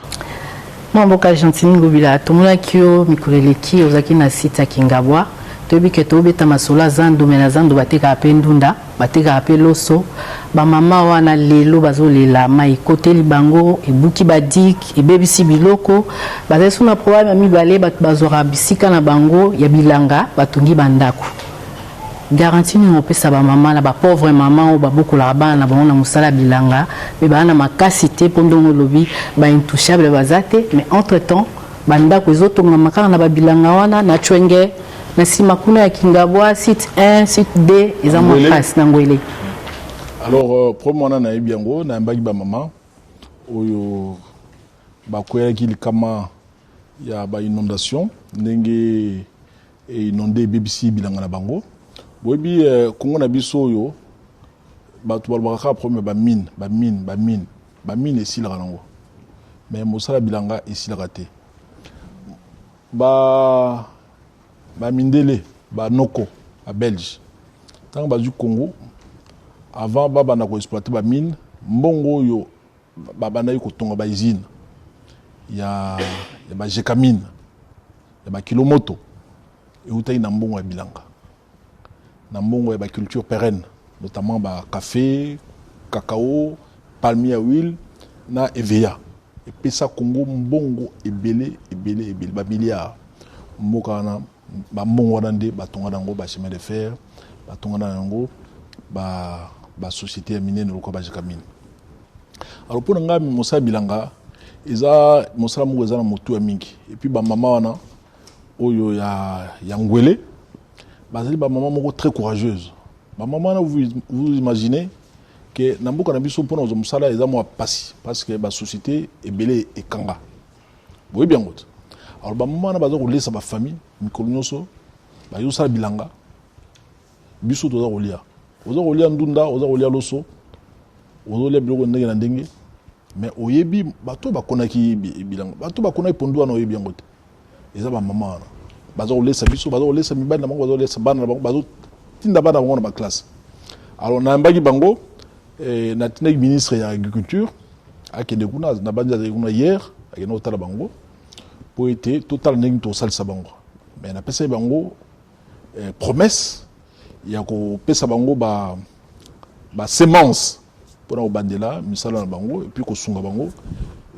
Mwana mboka Gentiny Ngobila, tomonaki yo mikolo eleki, ozalaki na site ya Kingabwa. Toyebi ke tobeta masolo ya zando, me na zando batekaka mpe ndunda, batekaka mpe loso. Bamama wana lelo bazolela, mai ekoteli bango, ebuki badik, ebebisi biloko. Bazali so na problème ya mibale, bato bazwaka bisika na bango ya bilanga, batongi bandako. Garantie nini opesa bamama na bapauvre mama oyo babokolaka bana na bango na mosala ya bilanga, me baa na makasi te, mpo ndongo olobi baintouchable baza te, mais entre temps bandako ezotongama kaka na babilanga wana na Tshuenge, na nsima kuna ya Kingabwa, site 1, site 2, eza mwa Ngwele. Pasi na Ngwele. Alors, problème wana nayebi yango. Nayambaki bamama oyo bakweyaki likama ya bainondation, ndenge einonde ebebisi bilanga na bango. Boyebi, Kongo na biso oyo, bato balobaka kaka problème ya bamine, bamine, bamine. Bamine esilaka nango, mais mosala bilanga esilaka te. Ba bamindele, banoko babelge, ntango bazwi Congo, avant babanda koexploite bamine, mbongo oyo babandaki kotonga bausine ya baGécamines, ya bakilomoto, eutaki na mbongo ya bilanga, na mbongo ya baculture pérenne, notamment bacafé, cacao, palmier à huile na hévéa. Epesa Congo mbongo ebele ebele ebele, bamilliard. Mboka wana, bambongo wana nde batonga nango bachemin de fer, batonga na yango basociété ya minene lokola baGécamines. Alors, mpo na ngai, mosala bilanga eza mosala moko eza na motu ya mingi. Et puis bamama wana oyo ya Ngwele bazali bamama moko très courageuse. Bamama wana, vous imaginez ke na mboka na biso, mpona kozwa mosala eza mwa pasi, parce que basociété ebele ekanga, boyebi yango te. Alors bamama wana baza kolesa bafamille mikolo nyonso, bazosala bilanga. Biso toza kolia, oza kolia ndunda, oza kolia loso, ozolia biloko ndenge na ndenge, mais oyebi bato bakonaki bilanga, bato bakonaki pondu wana, oyebi yango te. Eza bamama wana baza kolesa biso, baza kolesa mibali na bango, baza kolesa bana na bango, bazotinda bana bango na baklasse. Alors nayambaki bango, natindaki ministre ya agriculture akende kuna. Na bandi azalaki kuna hier, akende kotala bango mpo ete totala ndenge tokosalisa bango. Mais napesaki bango promesse ya kopesa bango ba basemence mpona kobandela misala na bango, et puis kosunga bango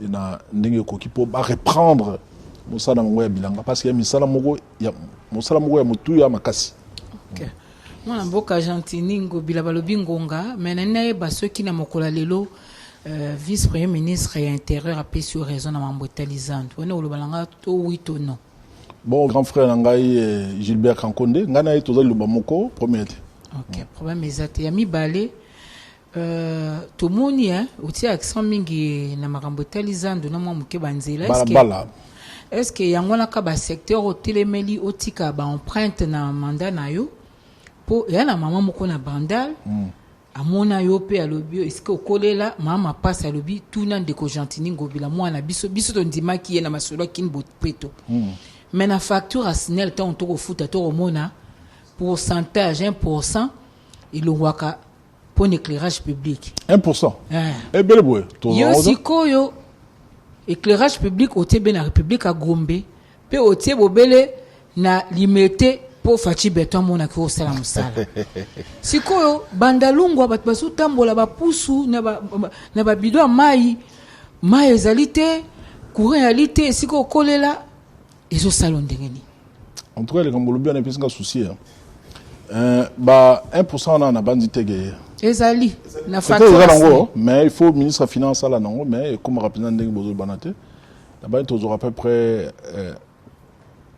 na ndenge ekoki mpo bareprendre mosala na bango ya bilanga, parce que ya misala moko ya mosala moko ya motuya makasi. Okay. Mwana mboka Gentiny Ngobila, balobi ngonga me nani nayeba soki na mokolo ya lelo, vice premier ministre ya intérieur apesi yo raison na mambo etali zandu wana, oloba na nga to oui to non? Bon, grand frère na ngai, Gilbert Kankonde, ngai na ye toza liloba moko, premier te. Ok, problème eza te. Ya mibale, tomoni otie accent mingi na makambo etali zandu na mwa moke banzela. Balabala. Est ce que yango wana ka basecteur otelemeli otika baempreinte na mandat na yo? Mpo eya na mama moko na Bandal. Amona yo mpe alobi esika okolela mama mapasi, alobi tuna ndeko Gentiny Ngobila, mwana biso, biso tondimaki ye na masolo akini bopeto. Mais na facture ya SNEL, ntango tokofuta, tokomona pourcentage 1 elongwaka mpo na éclairage public. 1? Ebele boye. Yo sikoyo éclairage public otie be na République ya Gombe, mpe otie bobele na Limete, mpo Fatshi Béton amonaki osala mosala. Sikoyo Bandalungwa, bato bazotambola bapusu na babido ya mai, mai ezali te, courant ezali te. Esika okolela ezosala ndenge nini? En tout cas, likambo olobi wana epesi nga souci. Ba 1 wana, na bandi teke Ezali na eza nango, mais il faut ministre ya finance ala nango, mais ekomaka mpenza ndenge bozolobana te. Na bandi tozwaka à peu près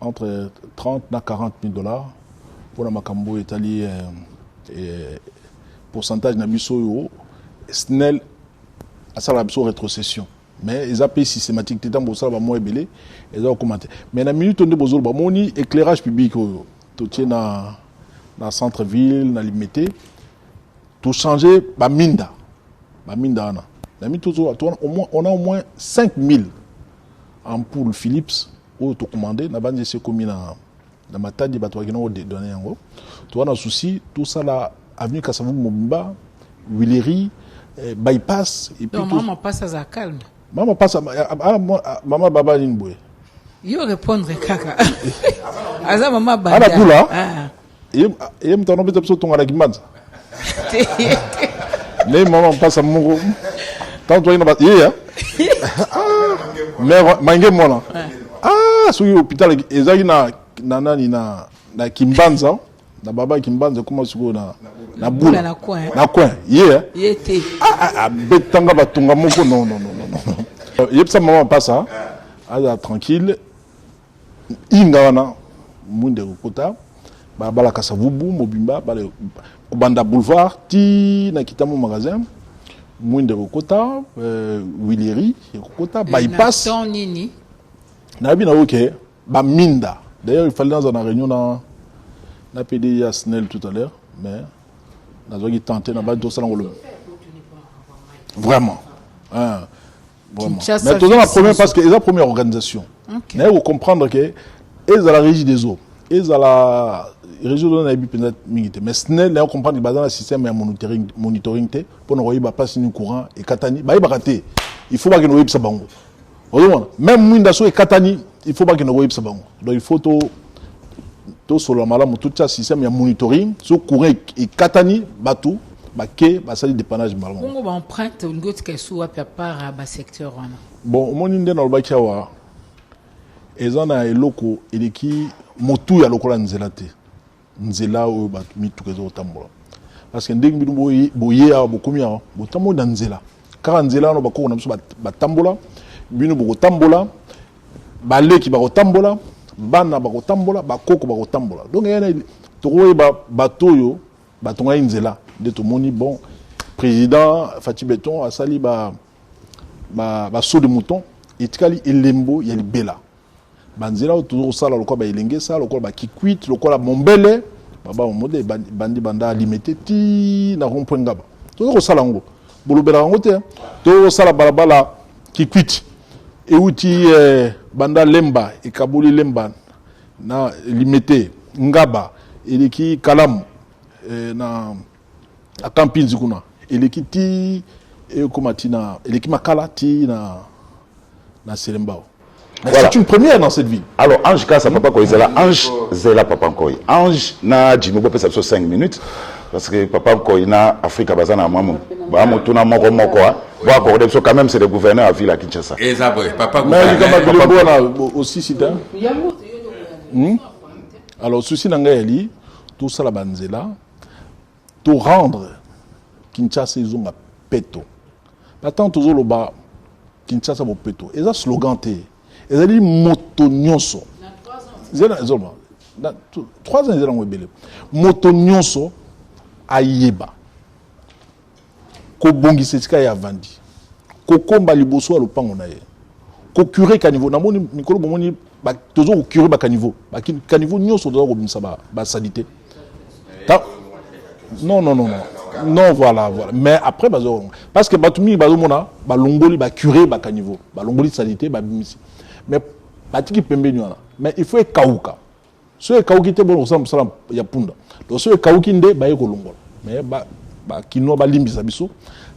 entre 30 na 40 000 dollars mpona makambo oyo etali pourcentage na biso oyo SNEL asalaka biso rétrocession. Mais eza mpe systématique te. Ntango bosala bamwa ebele, eza kokóma te. Mais na minute nde bozoloba, bomoni éclairage public oyo totie na centre ville, na Limete, tochange baminda. Baminda wana, na minute on a au moins 5000 ampoules Philips oyo tocommande na bandi, esi ekomi na Matadi, bato bakenda kodédouaner yango. Toza na souci tosala avenue Kasavubu mobimba, Huilerie, bypass et puis donc mama passe, aza calme. Mama passe, ah, mama baba nini boye? Yo répondre kaka, aza mama. Banda bula. Ah. Ye moto anobeta biso tonga na Kimbanza ne mama mpasa moko ntango toyaki na ye ya mare Mange mwana. Ah, soki hôpital ezalaki na nani, na Kimbanza, na baba Kimbanza, ekoma sikoyo na Bula. Na coin. Na coin ye. Ye te. Abetanga batonga moko. Non, non, non, non, yebisa mama mpasa aza tranquille. Inga wana mwinda ekokota balabala Kasavubu mobimba, kobanda boulevard ti na Kitambo magasin. Mwinda ekokota, Huilerie ekokota, bypass. Nini? Nayebi na oke baminda. D'ailleurs, il fallait naza na réunion na PDG ya SNEL tout à l'heure, mais nazwaki tente na bandi tosala ngo vraiment, hein, vraiment. Mais toza na première, parce que eza première organisation. Naye kocomprendre ke ezala Régie des eaux, ezala Régie des eaux, nayebi mpenza mingi te, mais SNEL, naye comprendre baza na système ya monitoring te mpona koyeba place nini courant ekatani. Bayebaka te, il faut bakende koyebisa bango. Ozomona, même mwinda so ekatani, il faut bakende koyebisa bango. Donc il faut to tosolola malamu, totia système ya monitoring. So courant ekatani, bato bake basali dépannage malamu. Bongo baempreinte olingi otika esu wapi, à part basecteur wana? Bon, omoni nde nalobaki awa, eza na eloko eleki motuya lokola nzela te. Nzela oyo bato mituka eza kotambola, parce que ndenge bino boye awa, bokomi awa, botamboli na nzela kaka nzela wana bakoko na biso batambola. Bino bokotambola, baleki bakotambola, bana bakotambola, bakoko bakotambola. Donc yana tokoyeba bato oyo batongaki nzela. Nde tomoni, bon, président Fatshi Béton asali ba saut de mouton, etikali elembo ya libela. Banzela oyo tozokosala lokola baelengesa, lokola bakikwit, lokola Mombele, baba momode bandi banda Limete ti na rond-point Ngaba, toza kosala yango. Bolobelaka yango te. Tozokosala balabala Kikwit euti banda Lemba, ekaboli Lemba na Limete, Ngaba, eleki Kalamu, na Akampinzi kuna, eleki ti ekoma ti na eleki Makala ti na Selembao. Voilà. C'est une première dans cette ville. Alors, Ange Kassa, papa Koy, Zela, Ange, Zela, papa Koy. Ange, na Jimmy, ça 5 minutes. Parce que papa Koy, na Afrique, bazana, maman, ba motuna moko moko, hein. Bon, accorder, quand même, c'est le gouverneur à ville à Kinshasa. Et ça, papa. Mais gouverneur. Aussi, c'est un. Alors, souci na ngai eli, tout ça la banzela, to rendre Kinshasa ezonga peto. Batango tozoloba Kinshasa bopeto, eza slogan te, ezali moto nyonso. Ezoloba 3 ans, eza nango ebele. Moto nyonso ayeba kobongisa esika ye avandi, kokomba liboso ya lopango na ye, kocurer caniveau. Namoni mikolo bomoni toza kocurer bacaniveau, bacaniveau nyonso toza kobimisa basaleté. Non, non, non, non, non, voilà, voilà. Mais après bazo, parce que bato mingi bazomona balongoli, bacurer bacaniveau, balongoli saleté, babimisi, mais batiki pembeni wana. Mais il faut ekauka. So ekauki te, bona kosala mosala ya punda. Donc so ekauki nde baye kolongola. Mais bakinois balimbisa biso,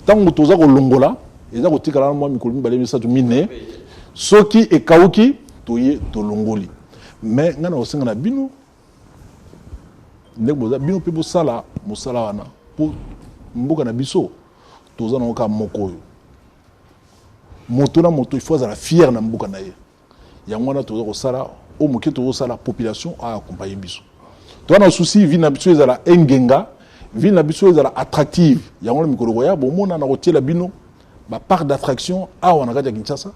ntango toza kolongola, eza kotikala na mwa mikolo 2, 3, 4. Soki ekauki, toye tolongoli. Mais ngai na kosenga na bino, ndenge boza, bino mpe bosala mosala wana, mpo mboka na biso toza nango kaka moko oyo. Moto na moto, il faut azala fier na mboka na ye. Yango wana toza kosala oyo moke tozosala, population aaccompagne biso. Toza na souci ville na biso ezala engenga, ville na biso ezala attractive. Yango wana mikolo koya, bomona na kotiela bino baparc d'attraction awa na kati ya Kinshasa,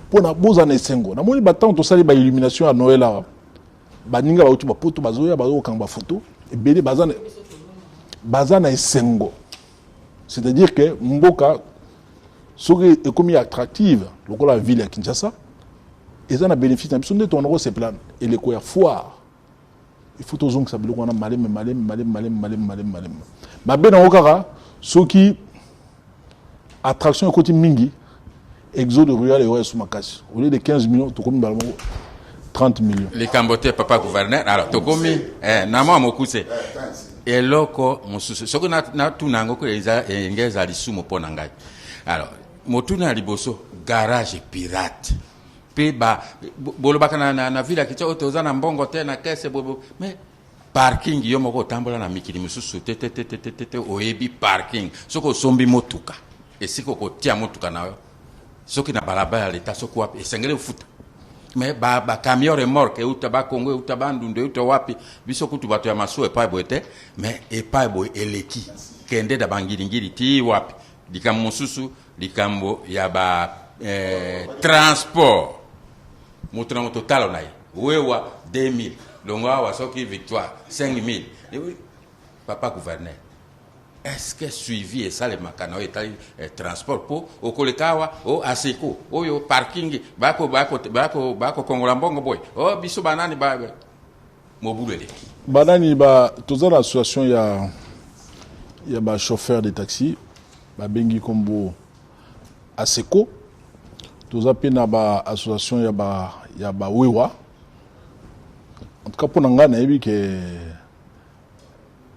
mpona bozala na esengo. Namoni batango tosali baillumination ya Noël awa, baninga bauti bapoto bazoya, bazokokanga bafoto ebele, baza na esengo. C'est-à-dire que mboka Soki ekomi attractive lokola ville ya Kinshasa, eza na bénéfice na biso nde tokona kosepela eleko ya foire. Il faut tozongisa biloko wana maleme maleme maleme maleme maleme maleme maleme. Mabe nango kaka soki attraction ekoti mingi, exode rural ewa esu makasi. Au lieu de 15 millions, tokomi mbala moko 30 millions. Likambo te, papa gouverneur. Alors tokomi na mwa mokuse. Eloko mosusu soki natuna yango ko eza enge eza lisumu mpo na ngai. Alors motuna ya liboso, garage pirate mpe ba bolobaka na ville ya Kinshasa oyo toza na mbongo te na kese bo, mais parking yo moko otambola na mikili mosusu te te te te te te te, oyebi parking soki osombi motuka, esika okotia motuka na yo, soki na balabala ya leta, soki wapi, esengeli ofuta. Mais ba camion remorque euta Bakongo, euta Bandundu, euta wapi, biso kutu bato ya masuwa epai boye te, mais epai boye eleki kende na bangiringiri ti wapi. Likambo mosusu, likambo ya ba transport, moto na moto talo na ye, wewa 2000, longo awa soki Victoire 5000. Papa gouverneur, est-ce que suivi esalemaka na oyo etali transport? Mpo okoleka awa o aseko oyo parking bakokongola mbongo boye, o biso banani ba mobulu eleki. Banani ba toza na association ya ba chauffeur de taxi, babengi kombo ASECO. Toza mpe na ba association ya bawewa. En tout cas, mpo na ngai, nayebi ke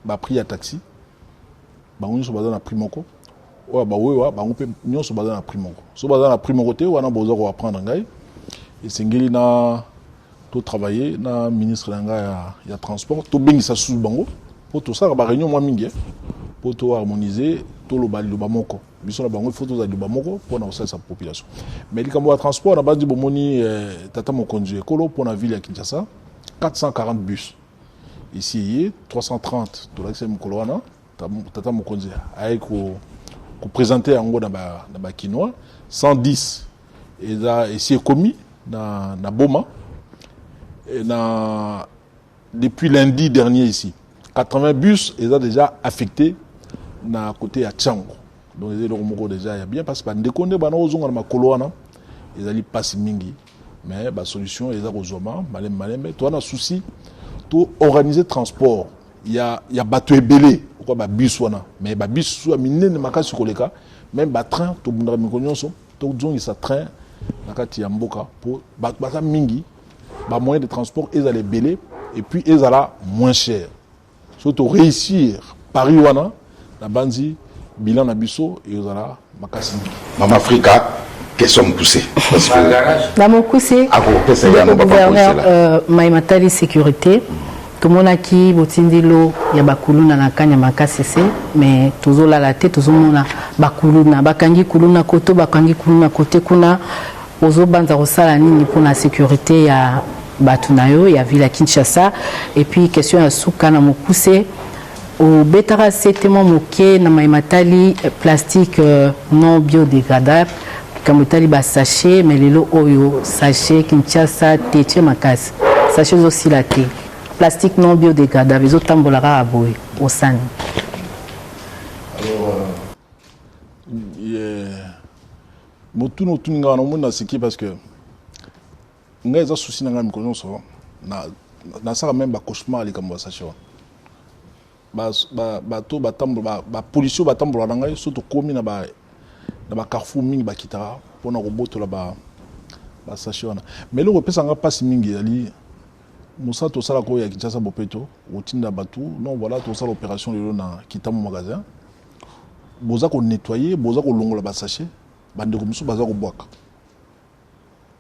baprix ya taxi, bango nyonso baza na prix moko. Oyo bawewa, bango mpe nyonso baza na prix moko. So baza na prix moko te, wana boza koapprendre ngai. Esengeli na totravailler na ministre na ngai ya transport, tobengisa susu bango mpo tosalaka baréunion mwa mingi, mpo toharmoniser, toloba liloba moko. Biso na bango, il faut tozala liloba moko mpona kosalisa population. Mais likambo ya transport na bandi, bomoni tata mokonzi ekolo, mpona ville ya Kinshasa, 440 bus esi eye, 330 tolakisa mokolo wana tata mokonzi aye koprésenter yango na bakinois. 110 eza esi ekomi na Boma. Na depuis lundi dernier ici, 80 bus eza déjà affecté na côté ya Tshangu. Donc eza eloko moko déjà ya bien, parce que bandeko nde bana kozonga na makolo wana ezali mpasi mingi, mais basolution eza kozwama malembe malembe. Toza na souci toorganiser transport ya bato ebele okwa babus wana, mais babus su ya minene makasi koleka. Même batrain, tobundaka mikolo nyonso tozongisa train na kati ya mboka, mpo bato baza mingi, bamoyen de transport ezala ebele et puis ezala moins cher. So toréussir pari wana, na banzi bilan na biso ezala makasi mingi. Mama Afrika, question mokuse. Na mokuse. Akopesa yano. Gouverneur, mai matali sécurité, tomonaki botindilo ya bakuluna na kanya makasi se, mais tozolala te, tozomona bakuluna bakangi kuluna koto, bakangi kuluna kote kuna. Ozobanza kosala nini mpona sécurité ya bato na yo ya ville ya Kinshasa? Et puis question ya suka na mokuse, obetaka sete mwa moke na mai matali plastique non biodégradable, likambo etali basachet. Mais lelo oyo sachet Kinshasa tetie makasi, sachet ezosila te, plastique non biodégradable ezotambola kaka boye, osani? Alors motuna otuni ngai wana, omoni naseki parce que ngai eza souci na ngai mikolo nyonso. Nasala même bacauchemar likambo ya sachet wana. Bato batambola, bapolisier batambola na ngai, so tokomi na bacarrefour mingi, bakitaka mpona kobotola basachet wana. Mais eloko epesanga mpasi mingi ezali mosala tosalaka oyo ya Kinshasa bopeto. Otinda bato, non, voilà, tosala opération lelo na Kitambo magasin, boza konettoyer, boza kolongola basachet, bandeko mosusu baza kobwaka.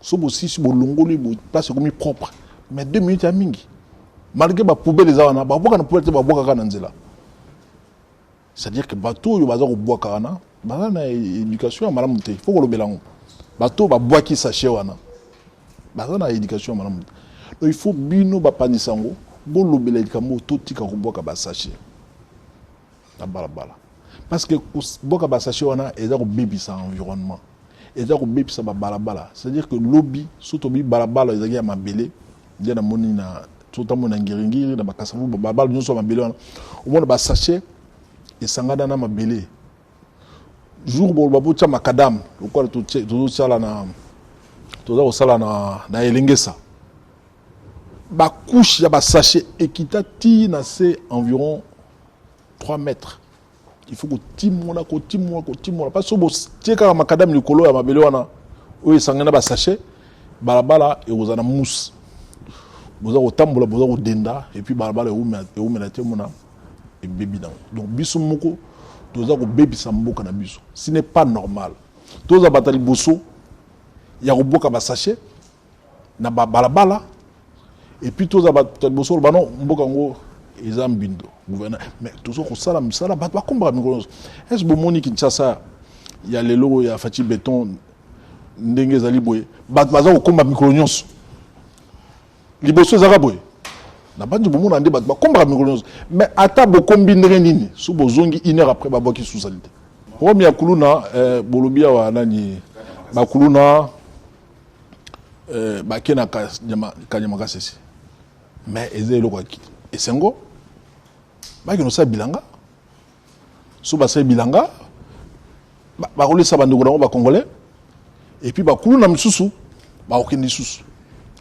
So bosisi, bolongoli, place ekomi propre, mais 2 minutes ya mingi, malgré bapoubelle eza wana, babwaka na poubelle te, babwaka kaka na nzela. C'est-à-dire que bato oyo baza kobwaka wana baza na éducation ya malamu te. Faut kolobela yango. Bato oyo babwaki sachet wana baza na éducation ya malamu te. Donc il faut bino bapanzisa yango bolobela likambo, totika kobwaka basachet na balabala, parce que kobwaka basachet wana eza kobebisa environnement, eza kobebisa babalabala. C'est-à-dire que lobi so tobi balabala ezalaki ya mabele nde namoni na so otamoni na Ngiringiri, na Bakasavu, balabala nyonso ya mabele wana, omona basachet esangana na mabele. Jour boloba botia macadam lokola tozosala na toza kosala na, na Elengesa, ba couche ya ba sachet ekita ti na se environ 3 mètres. Il faut kotimola, kotimola, kotimola, parce que botie kaka macadam likolo ya mabele wana oyo esangani na ba sachet, balabala ekozala na mousse, boza kotambola, boza kodenda, et puis balabala ewumela te, omona ebebi nango. Donc biso moko toza kobebisa mboka na biso, ce n'est pas normal. Toza bato ya liboso ya koboka ba sachet na babalabala, et puis toza bato ya liboso koloba non, mboka yango eza mbindo, gouverneur. Mais toza kosala mosala, bato bakombaka mikolo nyonso. Est-ce bomoni Kinshasa ya lelo ya Fatshi Béton ndenge ezali boye, bato baza kokomba mikolo nyonso? Liboso ezalaka boye na bandi, bomona nde bato bakombaka mikolo nyonso. Mais ata bokombi ndenge nini, so bozongi une heure après, babwaki susali te. Problème ya kuluna, bolobi awa nani, bakuluna bake na Kanyama Kasese, mais eza eloko ya esengo. Bakende kosala bilanga, so basali bilanga, bakolesa bandeko nango bacongolais, et puis bakuluna misusu bakokende lisusu.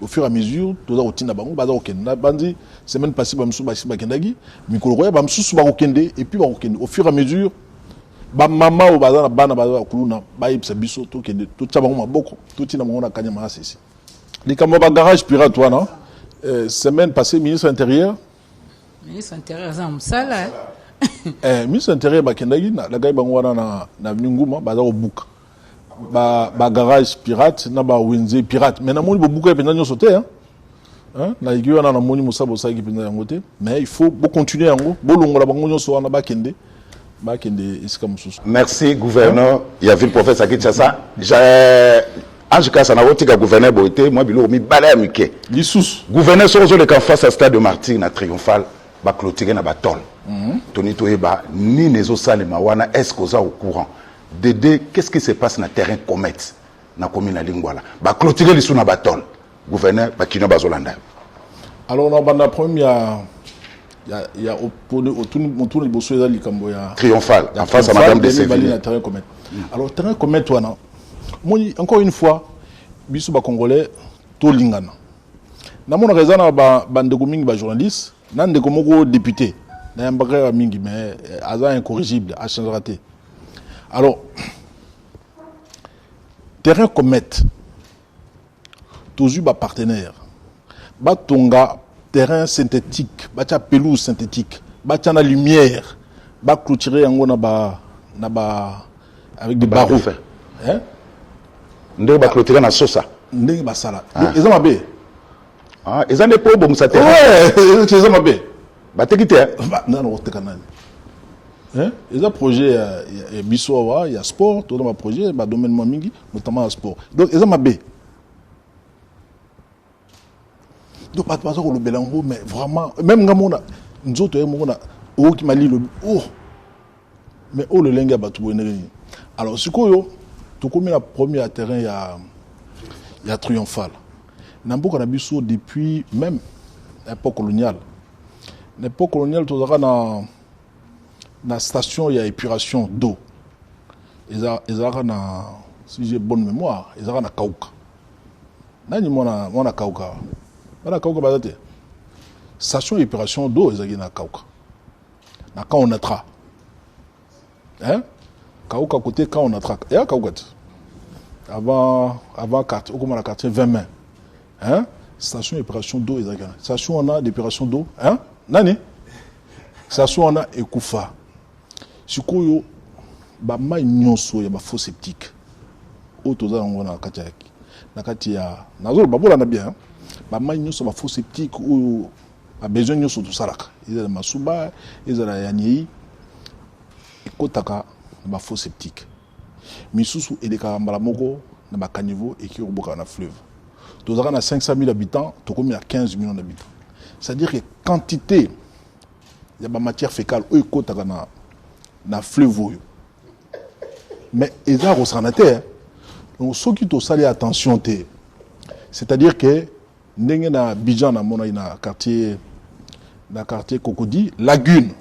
Au fur et à mesure toza kotinda bango, baza kokende. Na bandi semaine passée, bamisusu basi bakendaki, mikolo koya bamisusu bakokende, et puis bakokende au fur et à mesure. Bamama oyo baza na bana baza bakuluna, bayebisa biso, tokende totia bango maboko, totinda bango na Kanyama Kasese. Likambo ya bagarage pirate wana, semaine passée ministre intérieur Ministre intérieur aza na mosala. Ministre intérieur bakendaki nagai bango wana na avenue Nguma, baza kobuka bagarage pirate na bawenze pirate. Mais namoni bobuka ye mpenza nyonso te, hein? Hein? Nayiki wana, namoni mosala bosalaki mpenza yango te, mais il faut bocontinue yango, bolongola bango nyonso wana, bakende esika mosusu. Merci, gouverneur ya ville province ya Kinshasa. Ange Kasa, nakotika gouverneur boye te. Mwa biloko mibale ya mike. Lisusu. Gouverneur, soki ozoleka face ya stade de Martyr na Triomphal, baclôture na batole, toni toyeba nini ezosalema wana. Est ce que oza au courant dede? Qu'est ce qui se passe na terrain Comète na commune ya Lingwala? Baclôture lisu na batole. Gouverneur, bakino bazolanda yo. Alors, na banda problème ya otuni liboso, eza likambo ya Triomphal, en face à Madame de Sévigné. Na terrain Comète. Alors, terrain Comète wana, moni, encore une fois, biso bacongolais tolingana. Namonaka eza na bandeko mingi bajournaliste, na ndeko moko député nayambaka ya mingi, mais aza incorrigible, achangera te. Alors, terrain Comète, tozwi bapartenaire, batonga terrain synthétique, batia pelouse synthétique, batia na lumière, baclôturer yango na ba avec des barreaux, hein? Ndenge baclôturer na Sosa. Ndenge basala, eza mabe. Ah, eza nde mpo obongisa terrain. Ouais, eza mabe. Bateki te? Nana koteka nani? Eza projet ya biso awa ya sport, toza baprojet badomaine mwa mingi, notamment ya sport. Donc eza mabe. Donc bato baza kolobela yango, mais vraiment, même nga mona nzoto ye moko na oyoki malilo. Oh, mais oyo lolenge ya bato boye, ndenge nini? Alors sikoyo tokomi na premier ya terrain ya Triomphal. Na mboka na biso, depuis même époque coloniale, na époque coloniale tozalaka na station ya épuration d'eau. Ezalaka na, si j'ai bonne mémoire, ezalaka na Kauka. Nani mwana Kauka? Bana Kauka baza te? Station épuration d'eau ezalaki na Kauka, na camp Onatra, hein? Kauka, côté camp Onatra eya Kauka te, avant quartier, okoma na quartier 20 mai, hein? Station épuration d'eau ezalaki wana. Station wana d'épuration d'eau, hein? Nani, station wana ekufa. Sikoyo bamai nyonso ya bafosse septique oyo toza yango na kati ya nazoloba, bolanda bien, bamai nyonso bafosse septique oyo, babesoin nyonso tosalaka, ezala masuba, ezala ya nyei, ekɔtaka na bafosse septique. Misusu elekaka mbala moko na bacaniveau, eki kobokaka na fleuve. Tozalaka na 500 000 habitants, tokomi na 15 millions d'habitants. C'est-à-dire que quantité ya bamatière fécale oyo ekɔtaka na fleuve oyo, mais eza kosakana te. Donc soki tosali attention te, c'est-à-dire que ndenge na Abidjan namonaki na quartier Cocody, lagune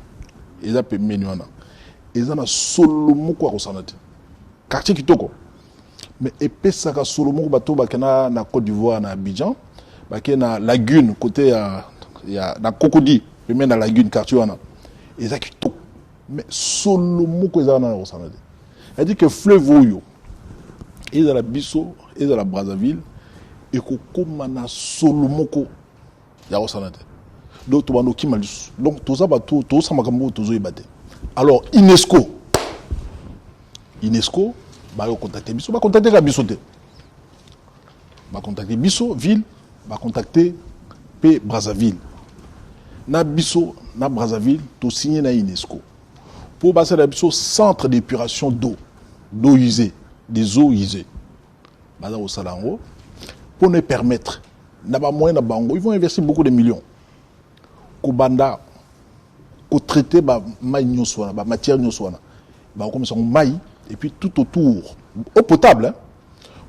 eza pembeni wana, eza na solo moko ya kosana te. Quartier kitoko. Mais epesaka solo moko bato bakenda na Côte d'Ivoire na Abidjan, bake na lagune côté ya ya na Cocody, pembeni na lagune quartier wana. Eza kitoko. Mais solo moko eza wana na kosana te. C'est-à-dire que fleuve oyo ezala biso, ezala Brazzaville, ekokoma na solo moko ya kosana te. Donc tobanda okima lisusu. Donc toza bato tozosala makambo oyo tozoyeba te. Alors UNESCO, UNESCO bayo contacter biso, bacontacte kaka biso te, bacontacte biso ville, bacontacte mpe Brazzaville. Na biso na Brazzaville tosigné na UNESCO mpo basala biso centre d'épuration d'eau usée, des eaux usées. Baza kosala yango mpo na permettre na bamoyen na bango, ils vont investir beaucoup de millions kobanda kotraite bamai nyonso wana, bamatière nyonso wana, bakokomisa yango mai et puis tout autour eau potable, hein.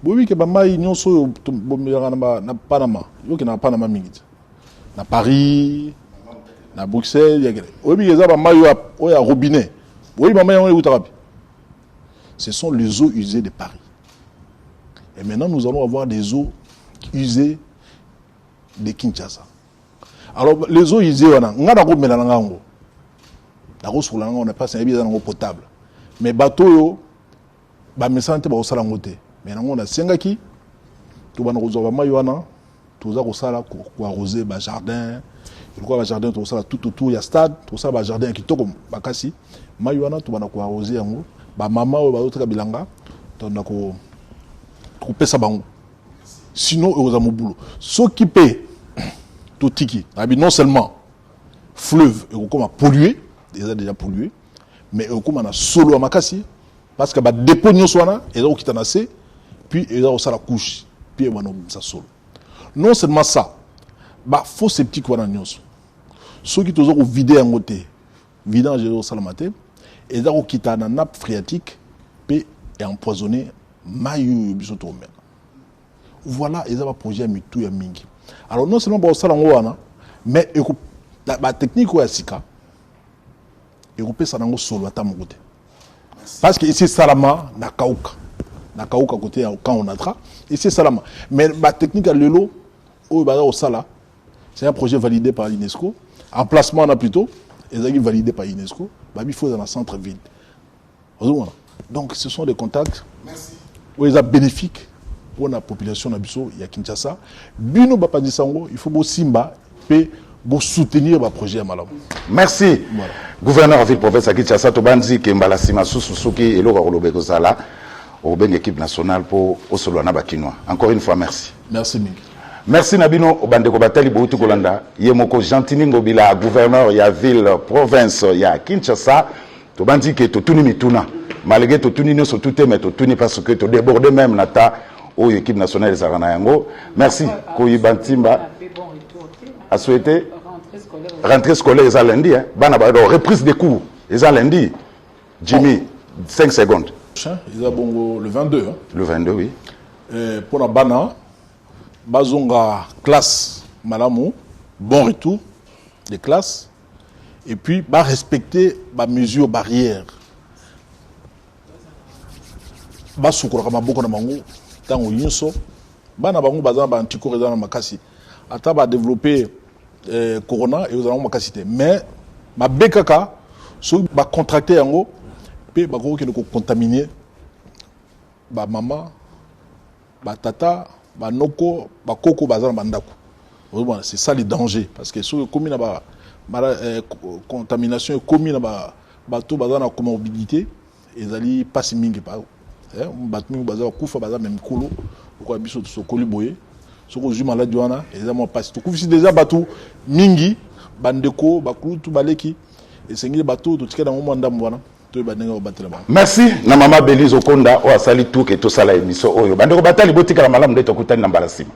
Boyebi ke bamai nyonso oyo bomelaka na Panama, yokende na Panama mingi te, na Paris, na Bruxelles, yakele, oyebi ke eza bamai oyo ya robinet. Oyebi bamai yango eutaka wapi? Ce sont les eaux usées de Paris. Et maintenant, nous allons avoir des eaux usées de Kinshasa. Alors les eaux usées wana, nga nakomela na ngango, nakosukola na ngango na mpasi, nayebi eza nango potable. Mais bato oyo bamesana te, bakosala yango te. Mais nango nasengaki tobanda kozwa bamai wana, toza kosala koarrose bajardin, lokola bajardin tokosala tout autour ya stade, tokosala bajardin ya kitoko makasi. Mai wana tobanda koarrose yango, bamama oyo bazoteka bilanga, tobanda kopesa bango. Sinon ekozala mobulu. Soki mpe totiki nayebi, non seulement fleuve ekokoma pollué, eza déjà pollué, mais ekokoma na solo ya makasi, parce que badépôt nyonso wana eza kokita na se, puis eza kosala couche, puis ebanda kobimisa solo. Non seulement ça, bafosses septiques wana nyonso, soki toza kovide yango te, vidange eza kosalama te, eza kokita na nappe phréatique mpe empoisonné mai oyo biso tokomela. Voilà, eza baprojet ya mitu ya mingi. Alors non seulement bakosala yango wana, mais batechnique oyo ya sika ekopesa nango solo ata moko te, parce que esi esalama na Kauka, na Kauka côté ya camp Onatra, esi esalama. Mais batechnique ya lelo oyo baza kosala, c'est un projet validé par l'UNESCO. Emplacement wana plutôt ezalaki validé par UNESCO, babi faut eza na centre ville, ozomona. Donc ce sont des contacts oyo eza bénéfique mpona population na biso ya Kinshasa. Bino bapanzisa yango, il faut bosimba mpe bosoutenir baprojet ya malamu. Merci. Voilà. Gouverneur ya ville province ya Kinshasa, tobandi ke mbala nsima susu, soki eloko ya koloba ekozala, okobenga équipe nationale mpo osolola na bakinois. Encore une fois, merci. Merci mingi. Merci na bino bandeko batali. Bouti kolanda ye moko Gentiny Ngobila, gouverneur ya ville province ya Kinshasa. Tobandi ke totuni mituna, malgré totuni nyonso tu te, mais totuni parce que todéborde même na ta oyo équipe nationale ezalaka na yango. Merci koyiba ntimba a souhaité rentrée scolaire eza lundi, hein. Bana ba reprise des cours eza lundi. Jimmy, 5 secondes. Eza bongo le 22, hein? Le 22, oui. Mpona bana bazonga classe malamu, bon retour de classe, et puis barespecter bamesure barrière, basukolaka maboko na bango ntango nyonso. Bana bango baza na baanticorps, eza na makasi, ata badéveloppe corona, ekozala yango makasi te. Mais mabe kaka soki bacontracte yango mpe bakoki kokende kocontamine bamama, batata, banoko, bakoko baza na bandako. Ozomona, c'est ça le danger, parce que soki ekomi na ba contamination, ekomi na bato baza na comorbidité, ezali mpasi mingi. Bato mingi baza bakufa, baza me mikolo lokola biso tosokoli boye. Soki ozwi maladi wana, eza mwa mpasi. Tokufisi déjà bato mingi, bandeko, bakulutu, baleki. Esengeli bato totikali yango mwa ndambo wana, toyeba ndenge kobatela bango. Merci na mama Belise Okonda oyo asali tuke tosala émission oyo. Bandeko batali, botikala malamu nde tokutani na mbala nsima.